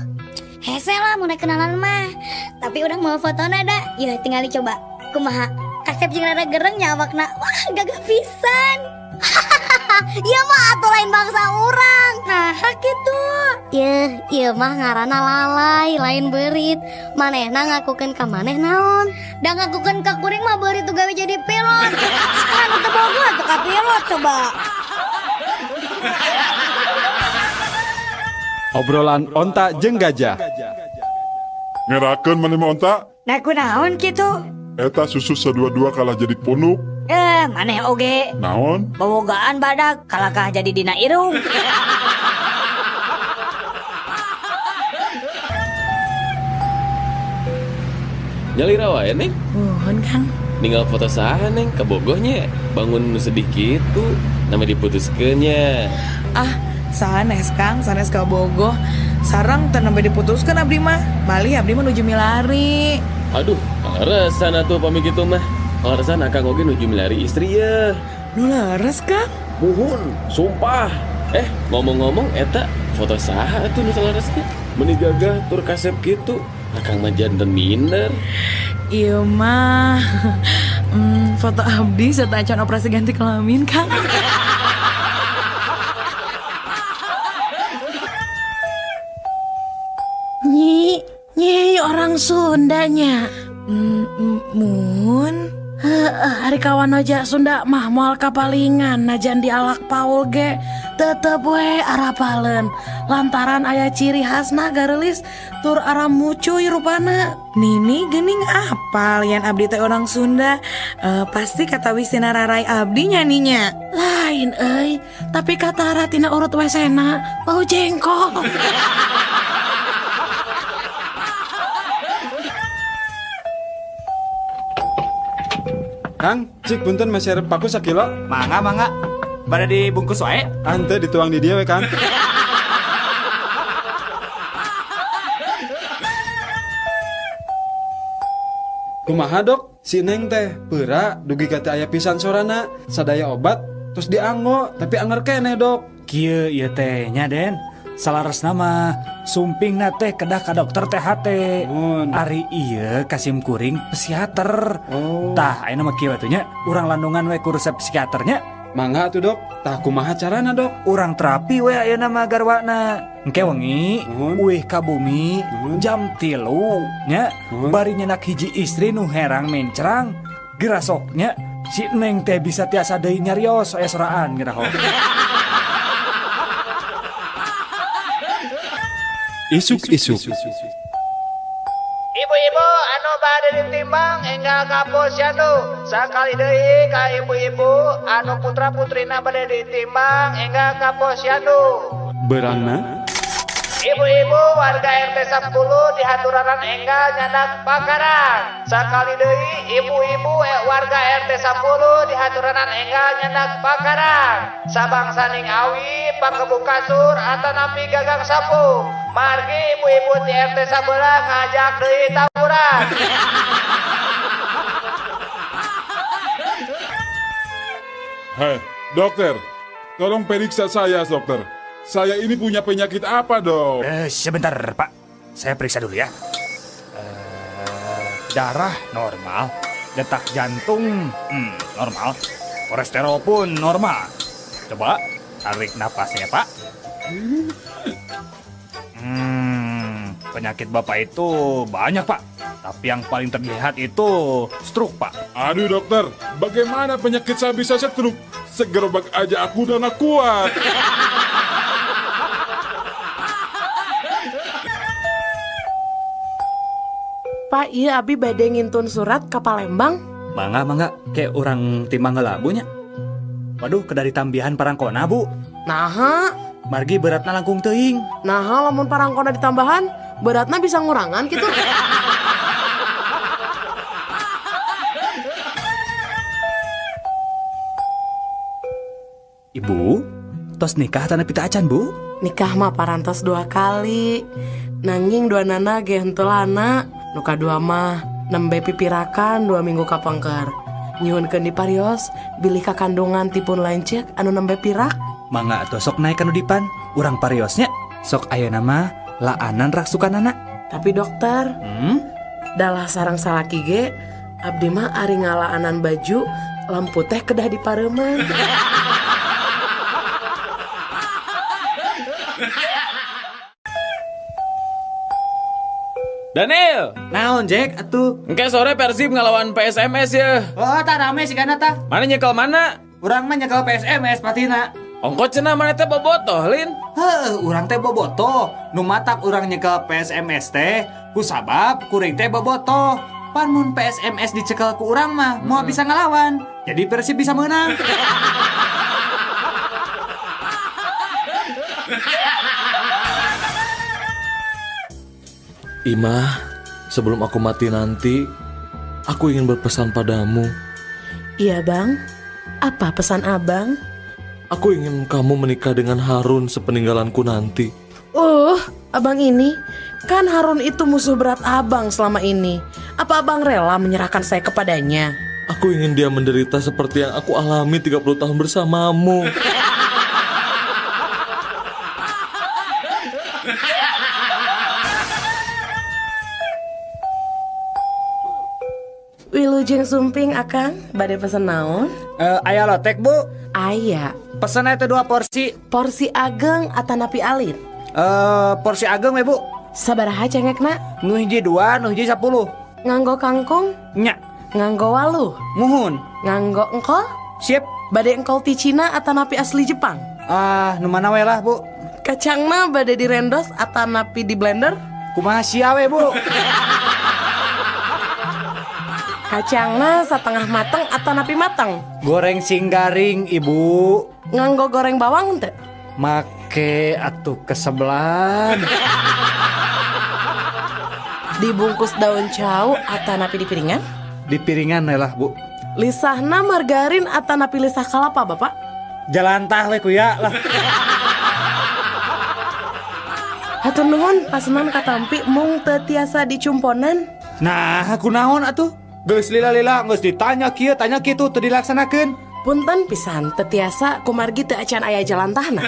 Hese lah mun kenalan mah. Tapi urang mau fotona da. Ya tinggal dicoba. Kumaha? Kasep jeung rada gereng nya awakna. Wah, gagah pisan. Ieu mah atuh lain bangsa urang. Nah, kitu. Yeuh, ieu mah ngaranna lalai, lain beurit. Manehna ngakukeun ka maneh naon? Da ngakukeun ka kuring mah beurit tuh gawe jadi pilot. Sekarang teu boga atuh ka pilot coba. Obrolan onta jeung gajah. Ngerakeun maneh mah onta? Nah kunaon kitu? Eta susu sadua-dua kalah jadi punuk. Maneh oge. Naon? Bobogaan badak kalakah jadi dina irung. Nyalira wae, Neng. Muhun, Kang. Ninggal foto saha, Neng, kabogohnya. Bangun nu sedih kitu, nama diputuskeun nya. Ah, sanes Kang, sanes kabogoh. Sareng teu nembe diputuskeun abdi mah. Malih abdi mah nuju milari. Aduh, kaleresan atuh pami kitu mah. Kaleresan akang oge nuju milari istri ya. Nu leres, Kang? Muhun, sumpah. Ngomong-ngomong eta foto saha atuh nu saleresna? Meuni gagah tur kasep kitu. Akang mah janten minder. Ieu mah foto abdi serta acan operasi ganti kelamin, Kang. Nyi orang Sundanya. Mun. Heeh, ari kawan aja Sunda mah moal kapalingan najan dialak Paul ge tetep we arapaleun lantaran aya ciri khasna gareulis tur ara mucuy rupana. Nini geuning apal yan abdi teh orang Sunda, pasti kata wistina rarai abdi nya ninya. Lain euy, tapi katara tina urut wesena bau jengkol. Kang, cik punten meser paku sakilo. Mangga, mangga. Bade dibungkus wae. Ante dituang di dia we, Kang. Kumaha dok, si Neng teh peura dugi ka teu aya pisan sorana, sadaya obat terus dianggo tapi anger keneh dok. Kieu ieu teh nya Den. Salaresna mah sumpingna teh kedah ka dokter THT. Ari ieu kasim kuring psikiater. Tah ayeuna mah kieu atuh nya, urang landungan we ku resep psikiaternya. Mangga atuh dok, tah kumaha carana dok? Urang terapi we ayeuna mah garwana. Engke wengi uih ka bumi jam 3 nya, bari nyenak hiji istri nu herang mencrang, gerasoknya si Neng teh bisa tiasa deui nyarios aya soraan geura ho. Isuk-isuk. Ibu-ibu anu bade ditimbang enggal ka posyandu. Sakali deui ka ibu-ibu anu putra-putrina bade ditimbang enggal ka posyandu. Berangna Ibu-ibu warga RT 10 dihaturanan enggal nyandak pakaran. Sakali deui ibu-ibu warga RT 10 dihaturanan enggal nyandak pakaran. Sabangsaning awi pakebu kasur atanapi gagang sapu. Margi ibu-ibu di RT 11 ngajak deui tawuran. Hei, dokter, tolong periksa saya, dokter. Saya ini punya penyakit apa, dok? Sebentar, Pak. Saya periksa dulu ya. Darah normal, detak jantung normal, kolesterol pun normal. Coba tarik napasnya, Pak. Penyakit Bapak itu banyak, Pak. Tapi yang paling terlihat itu stroke, Pak. Aduh, dokter, bagaimana penyakit saya bisa stroke? Segerobak aja aku udah nggak kuat. Pak, iya abi bade ngintun surat ka Palembang. Mangga, mangga, kayak orang timbang heula Bu nya. Waduh, kedari tambihan parangkona, Bu. Naha? Margi beratna langkung teuing. Naha lamun parangkona ditambahan, beratna bisa ngurangan gitu. Ibu, tos nikah tanah pita acan, Bu? Nikah mah parantos 2 kali. Nanging dua nana ge henteu lana. Nu kadua mah nembe pipirakan 2 minggu kapengker. Nyuhunkeun diparios bilih kakandungan tipun lanceuk anu nembe pirak. Mangga atuh sok naik kanu dipan, urang pariosnya. Sok ayeuna mah laanan raksukanana. Tapi dokter, dalah sarang salaki ge abdi mah ari ngalaanan baju lampu teh kedah dipareuman. Daniel, naon Jack atuh? Engke sore Persib ngelawan PSMS ya. Oh, tak rame sih kana tah. Mana nyekel mana? Urang mah nyekel PSMS patina. Ongko cenah mana teh bobotoh, Lin? Heuh, urang teh bobotoh. Nu matak urang nyekel PSMS teh ku sabab kuring teh bobotoh. Pan mun PSMS dicekel ku urang mah moal bisa ngelawan. Jadi Persib bisa menang. Imah, sebelum aku mati nanti, aku ingin berpesan padamu. Iya bang, apa pesan abang? Aku ingin kamu menikah dengan Harun sepeninggalanku nanti. Abang ini, kan Harun itu musuh berat abang selama ini. Apa abang rela menyerahkan saya kepadanya? Aku ingin dia menderita seperti yang aku alami 30 tahun bersamamu. Wilujeng sumping akang, bade pesen naon? Aya lotek bu? Aya. Pesen eta 2 porsi. Porsi ageng atanapi alit? Porsi ageng we bu. Sabaraha cengekna? Nu hiji 2, nu hiji 10. Nganggo kangkung? Nya. Nganggo waluh? Muhun. Nganggo engkol? Sip. Bade engkol ti Cina atanapi asli Jepang? Ah, nu mana we lah bu. Kacangna bade direndos atanapi di blender? Kumaha sia we bu. Kacangna setengah mateng atau napi mateng? Goreng sing garing ibu. Nganggo goreng bawang teh? Make atuh kesebelan. Dibungkus daun cau atau napi di piringan? Di piringan lah bu. Lisahna margarin atau napi lisah kalapa bapak? Jalantah le kuya lah. Hatur nuhun pasenan katampi mung teu tiasa dicumponan. Nah, aku naon atuh? Geus lila-lila geus ditanya kieu tanya kitu teu dilaksanakeun. Punten pisan teu tiasa kumargi teu acan aya jalantahna.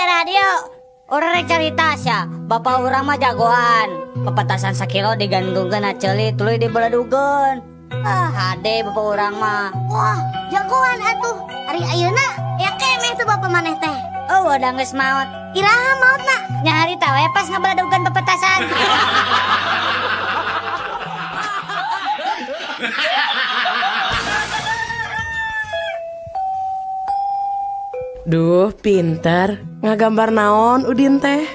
Ge radio. Urang rek carita sia, bapa urang mah jagoan. Pepetasan sakilo digantungkeun na ceuli tuluy dibeledugeun. Ah, hade bapa urang mah. Wah, jagoan atuh. Ari ayeuna ya keneh tuh bapa maneh teh. Oh, udah geus maot. Iraha maotna? Nya harita we pas ngabeledugeun pepetasan. Duh, pinter. Ngagambar naon Udin teh?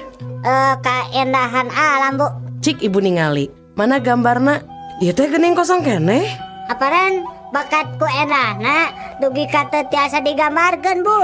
Kaendahan alam, Bu. Cik ibu ningali. Mana gambarna? Ieu teh geuning kosong keneh. Aparan bakatku endahna dugi ka teu tiasa digambarkeun, Bu.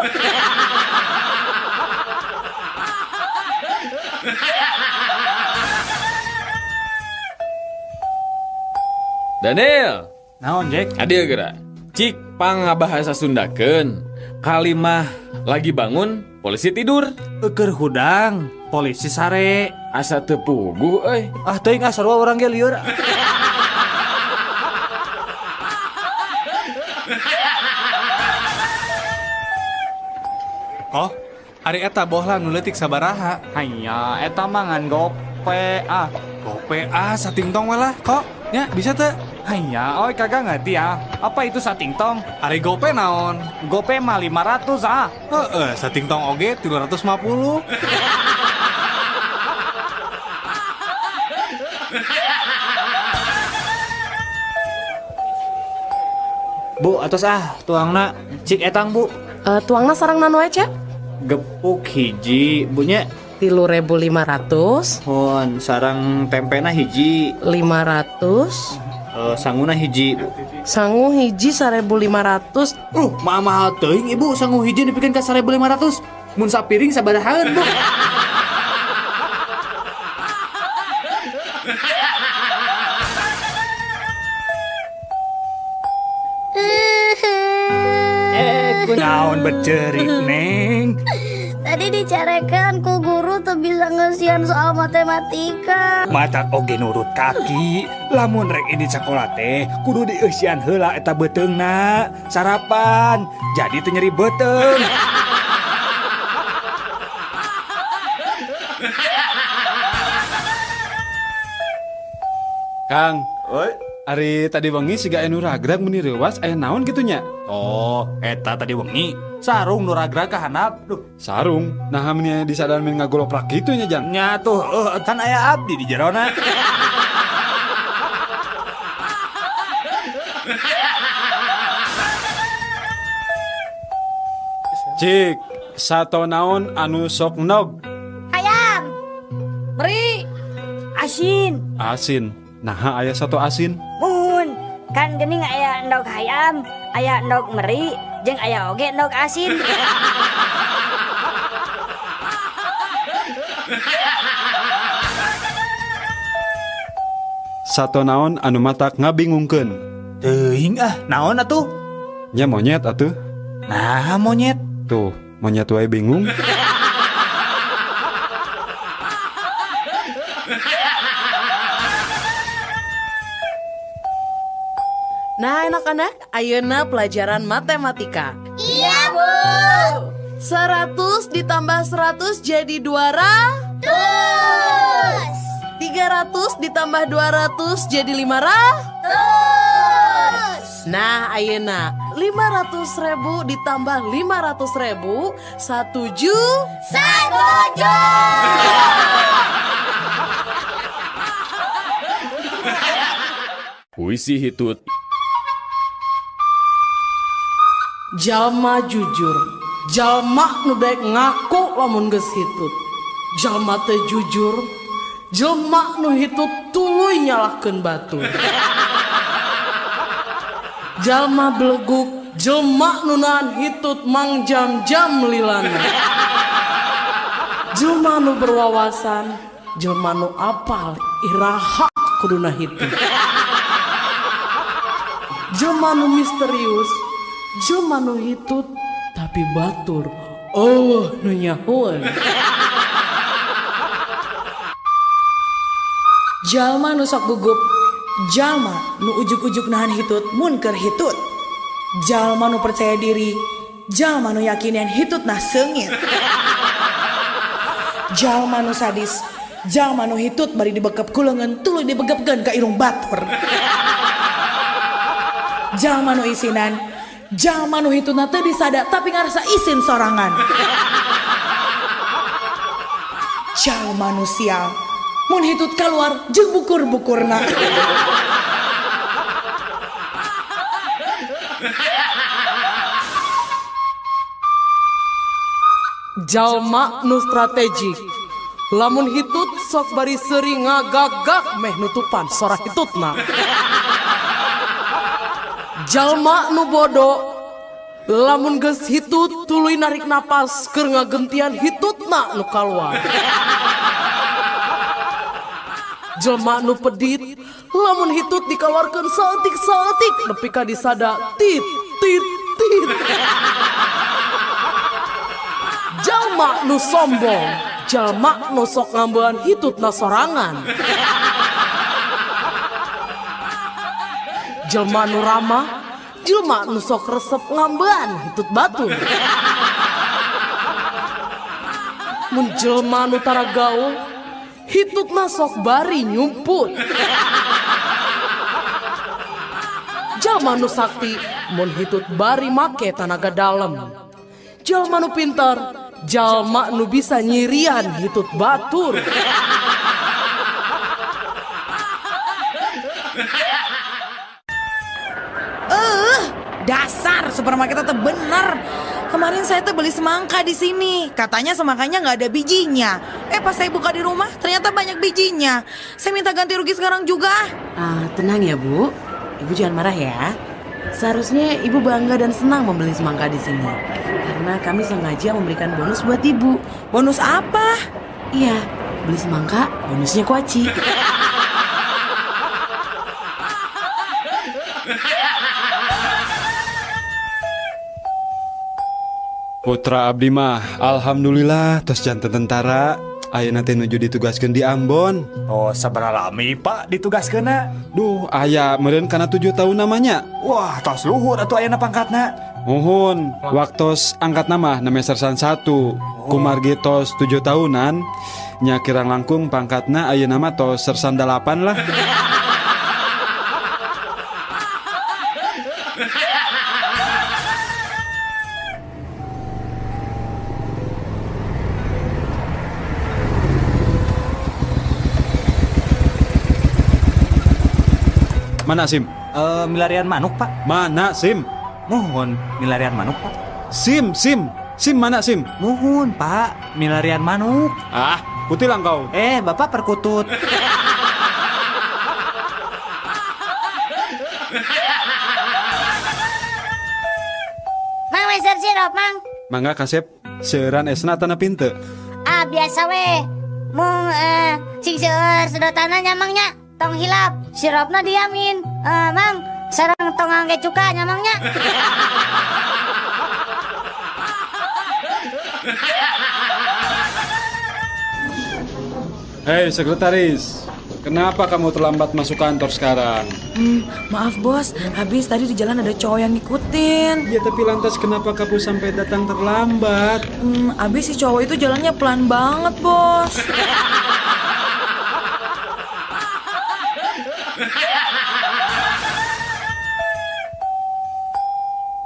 Daniel. Naon, Jack? Adil geura. Cik pangabahasa Sundakeun. Kalimah lagi bangun, polisi tidur. Eukeur hudang, polisi sare. Asa teu puguh euy. Ah teuing ah sarua urang ge lieur. Oh, ari eta bohlam nu leutik sabaraha? Hanya eta mah ngan gope ah. Gope ah satingtong we lah kok. Nya bisa teu? Hanya, oi kagak ngerti ah. Apa itu satingtong? Ari gope naon? Gope mah 500 ah. Heeh, satingtong oge 350. Bu, atos ah, tuangna cik etang, Bu. Tuangna sareng naon wae, Cep? Gepuk hiji, Bu nya. 3.500. Hon, sareng tempena hiji. 500. Sanguna hiji. Sangu hiji 1.500. Mahal teuing ibu, sangu hiji dipikeun ka 1.500. Mun sapiring sabarahaan, Bu? Naon becerik, Neng? Tadi dicarekan ku guru tuh bisa ngesian soal matematika. Mata oge nurut kaki. Lamun rek ini sekolah teh kudu dieusian heula eta beuteungna. Sarapan jadi teu nyeri beuteung. Kang, oi. Ari tadi wengi siga anu ragrag meuni reuwas aya naon kitu nya? Oh, eta tadi wengi sarung nu ragrag ka handap. Duh, sarung. Nah, meuni aya disadar men ngagoloprak kitu nya, Jang. Nya tuh, kan aya abdi di jerona. Cik, sato naon anu sok nog? Hayam. Meri. Asin. Asin. Nah, aya satu asin. Mun, kan geuning aya endog hayam, aya endog meri, jeung aya oge endog asin. Sato naon anu matak ngabingungkeun? Teuing ah, naon atuh? Nya monyet atuh. Nah, monyet. Tuh, monyet wae bingung. Nah, anak-anak, ayeuna pelajaran matematika. Iya, Bu. 100 ditambah 100 jadi 200. 300 ditambah 200 jadi 500. Nah, ayeuna 500.000 ditambah 500.000 1 juta. 1 juta. Puisi hitut. Jalma jujur, jalma nu daek ngaku lamun geus hitut. Jalma teu jujur, jelma nu hitut tuluy nyalahkeun batur. Jalma beleguk, jelma nu nahan hitut mang jam-jam lilana. Jelma nu berwawasan, jelma nu apal iraha kuduna hitut. Jelma nu misterius, jelma nu hitut tapi batur eueuh nu nyahoeun. Jalma nu sok gugup, jalma nu ujug-ujug nahan hitut mun keur hitut. Jalma nu percaya diri, jalma nu yakin yen hitutna seungit. Jalma nu sadis, jalma nu hitut bari dibekep ku leungeun tuluy dibegepkeun ka irung batur. Jalma nu isinan, jalma nu hitutna teu disada tapi ngarasa isin sorangan. Jalma nu sial, mun hitut kaluar jeung bukur-bukurna. Jalma nu strategik lamun hitut sok bari seuri ngagagak meh nutupan sora hitutna. Jalma nu bodo lamun geus hitut tuluy narik napas keur ngagentian hitutna nu kaluar. Jelma nu pedit lamun hitut dikaluarkeun saeutik-saeutik nepi ka disada tit tit tit. Jalma nu sombong, jalma nu sok ngambean hitutna sorangan. Jelma nu ramah, jelma nu sok resep ngambean hitut batur. Mun jelma nu tara gaul, hitutna sok bari nyumput. Jalma nu sakti, mun hitut bari make tanaga dalem. Jalma nu pintar, jalma nu bisa nyirian hitut batur. Dasar supermarket itu bener. Kemarin saya tuh beli semangka di sini. Katanya semangkanya nggak ada bijinya. Pas saya buka di rumah ternyata banyak bijinya. Saya minta ganti rugi sekarang juga. Tenang ya Bu, Ibu jangan marah ya. Seharusnya Ibu bangga dan senang membeli semangka di sini. Karena kami sengaja memberikan bonus buat Ibu. Bonus apa? Iya, beli semangka, bonusnya kuaci. Putra abdi mah, alhamdulillah tos janten tentara. Ayeuna teh nuju ditugaskeun di Ambon. Oh, sabaraha lami Pak ditugaskeunna? Duh, aya meureun kana 7 tahun namanya. Wah, tos luhur atuh ayeuna pangkatna. Muhun, waktos angkat nama name sersan 1. Oh. Kumargi tos 7 tahunan, nya kirang langkung pangkatna ayeuna mah tos sersan 8 lah. Mana SIM? Milarian manuk, Pak. Mana SIM? Mohon, milarian manuk, Pak. SIM, SIM. SIM mana SIM? Mohon, Pak. Milarian manuk. Ah, putih lah kau. Bapak perkutut. Mang, meser sirup, Mang. Mangga kasep, seueuran esna tanah pinte. Ah, biasa we. Mung sing seueur sedotanna nya Mang nya. Tong hilap, sirupna diamin. Mang, sareng tong ngangge cuka nya Mang nya. Hei sekretaris, kenapa kamu terlambat masuk kantor sekarang? Maaf bos, habis tadi di jalan ada cowok yang ngikutin. Ya tapi lantas kenapa kamu sampai datang terlambat? Habis si cowok itu jalannya pelan banget bos.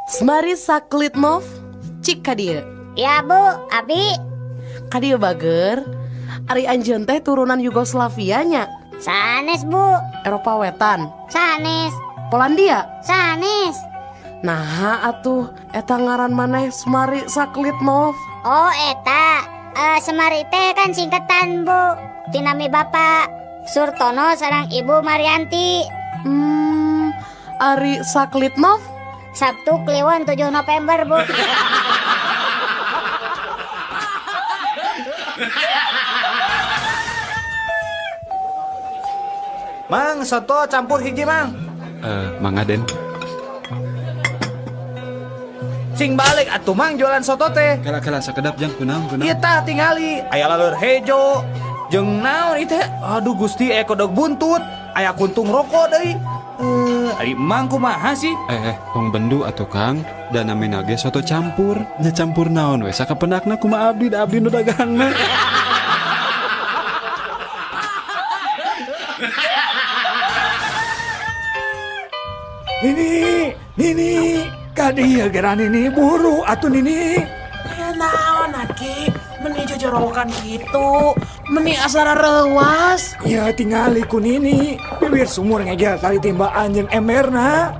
Semari Saklitnov, cik kadieu. Ya Bu, abi. Kadieu bager. Ari anjeun teh turunan Yugoslavia nya. Sanes Bu. Eropa Wetan. Sanes. Polandia. Sanes. Nah atuh eta ngaran maneh Semari Saklitnov. Oh eta, Semari teh kan singkatan Bu. Tinami Bapak Surtono sareng Ibu Marianti. Ari Saklitnov? Sabtu Kliwon 7 November Bu. Mang, soto campur hiji Mang. Mang Aden. Sing balik atuh Mang jualan soto teh. Kala-kala sakedap jang kunaon. Ieu tah tingali, aya laleur hejo. Jeung naon ieu teh? Aduh Gusti, aya kodok buntut, aya kuntung rokok deui. Ari Mang kumaha sih? Tong bendu atuh Kang, da namina ge soto campur. Nya campur naon we sakapendakna kumaha abdi da abdi nu dagangna. Nini, Nini, kadieu geura Nini buru atuh Nini. Aya naon aki, meni jojorowokan kitu, meni asara reuas. Ya tingali ku Nini, bibir sumur ngegel tali timbaan jeung emberna.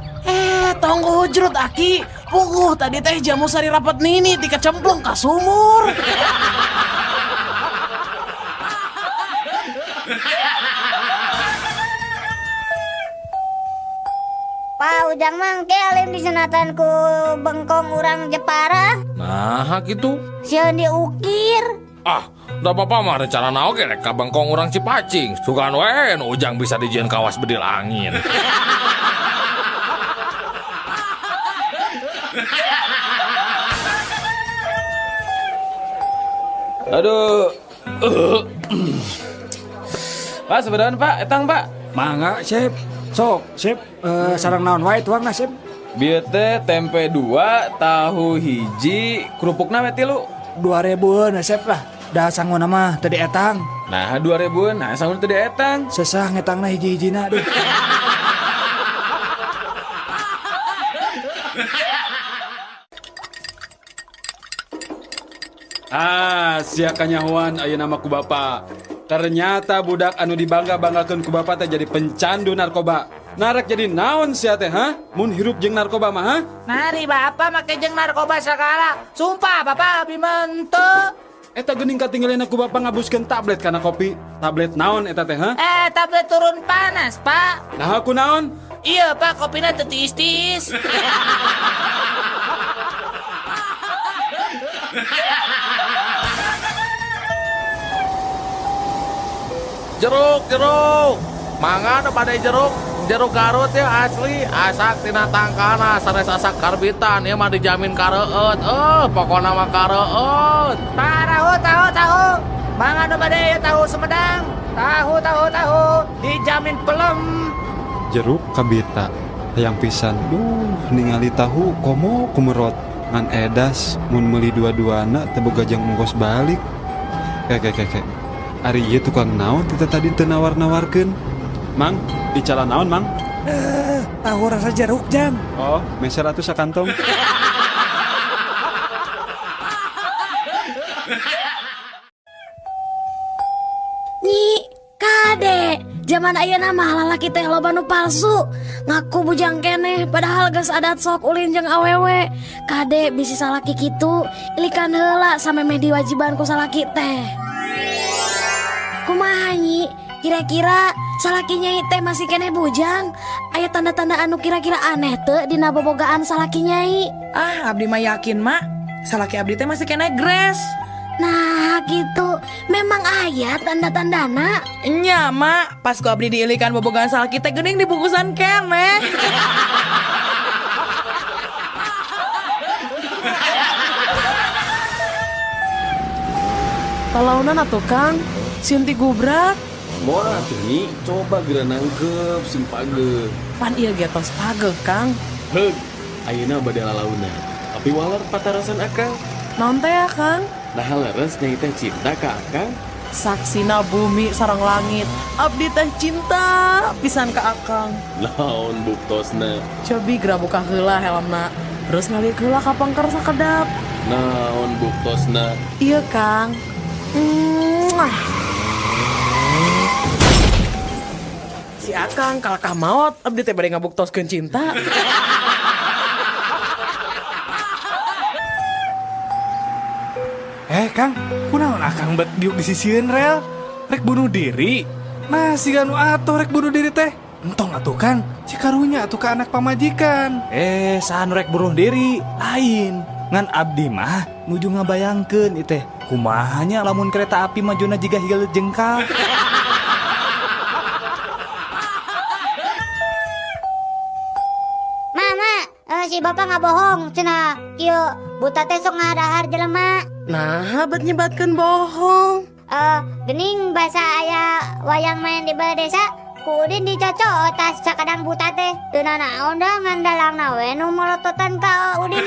Tong hujrut aki. Puguh tadi teh jamu sari rapat Nini tika cemplung ka sumur. Pak Ujang mangke alim disunatan ku bengkong urang Jepara. Nah gitu. Sieun diukir. Ah, da bapak mah rencana naon ge rek ka bengkong urang Cipacing. Sugan we nu Ujang bisa dijieun kawas bedil angin. Aduh. Pak, sebenarnya Pak, etang Pak. Mangga, Sip. Sok, Sip, sareng naon wae tuangna, Sip? Bieu teh tempe 2, tahu hiji, kerupukna we 3. 2000-eun Sip lah. Da sanguna mah teu dietang. Nah, 2000-eun, nah sanguna teu dietang. Sesah ngetangna hiji-hijina aduh. Ah, sia kanyahoan ayeuna mah ku bapa. Ternyata budak anu dibangga-banggakeun ku bapa teh jadi pencandu narkoba. Narek jadi naon sia teh, ha? Mun hirup jeung narkoba mah, ha? Nari bapa make jeung narkoba sagala. Sumpah bapa abi mah henteu. Eta geuning katinggalina ku bapa ngabuskeun tablet kana kopi. Tablet naon eta teh, ha? Tablet turun panas, Pak. Nah, ku naon? Iya, Pak, kopina teu tiis-tiis. Jeruk, jeruk. Mangga nu bade jeruk, jeruk Garut ya asli, asak tina tangkana sanes asak karbitan ieu mah dijamin kareueut. Pokona mah kareueut. Tahu, tahu, tahu. Mangga nu bade ieu tahu Sumedang. Tahu, tahu, tahu. Dijamin pelem. Jeruk kabita hayang pisan. Duh, ningali tahu komo kumerot. Ngan edas mun meuli dua-duana teu boga jang ongkos balik. Kek. Ari ieu tukang naon teh tadi teu nawar-nawarkeun. Mang, icalan naon, Mang? Tahu rasa jeruk, Jang. Oh, meser atuh sakantong. Nyi, kade, zaman ayeuna mah lalaki teh loba nu palsu. Ngaku bujang keneh padahal geus adat sok ulin jeung awewe. Kade bisi salaki kitu, ilikan heula samemeh diwajiban ku salaki teh. Kumaha nyi? Kira-kira salaki nyai teh masih keneh bujang? Aya tanda-tanda anu kira-kira aneh teu dina bobogaan salaki nyai? Ah, abdi mah yakin, Mak. Salaki abdi teh masih keneh gres. Nah, gitu. Memang aya tanda-tandana. Nya, Mak. Pas ku abdi diilikan bobogaan salaki teh geuning dibungkusan keneh. Talaunan atuh, Kang. Sieun ti gubrak. Moal atuh nyi, coba geura nangkep sing pageuh. Pan ieu ge tos pageuh, Kang. Heug, ayeuna bade lalaunan. Tapi waler patarasan akang. Naon teh ya, Kang? Nah, leres nyai teh cinta ka akang. Saksina bumi sareng langit. Abdi teh cinta pisan ka akang. Naon buktosna? Cobi geura buka heula helmna. Terus ngalik heula ka pangker sakedap. Naon buktosna? Iya, Kang. Mwah. Si akang kalakah maot, abdi teh bade ngabuktoskeun cinta. Kang, kunaon akang bet diuk disisieun rel? Rek bunuh diri. Nah, siga nu atuh rek bunuh diri teh. Entong atuh Kang, cikarunya atuh ka anak pamajikan. Saha nu rek bunuh diri? Lain. Ngan abdi mah nuju ngabayangkeun ieu teh. Kumaha nya lamun kereta api majuna jiga higeul jengkal. Mama, si bapak nggak bohong, cenah kieu buta teh sok ngadahar jelema. Nah, bet nyebatkeun bohong. Gening basa aya wayang main di balai desa, ku Udin dicocok tas sakadang buta teh. Teu nanaon da ngan dalangna we nu molototan ka Udin.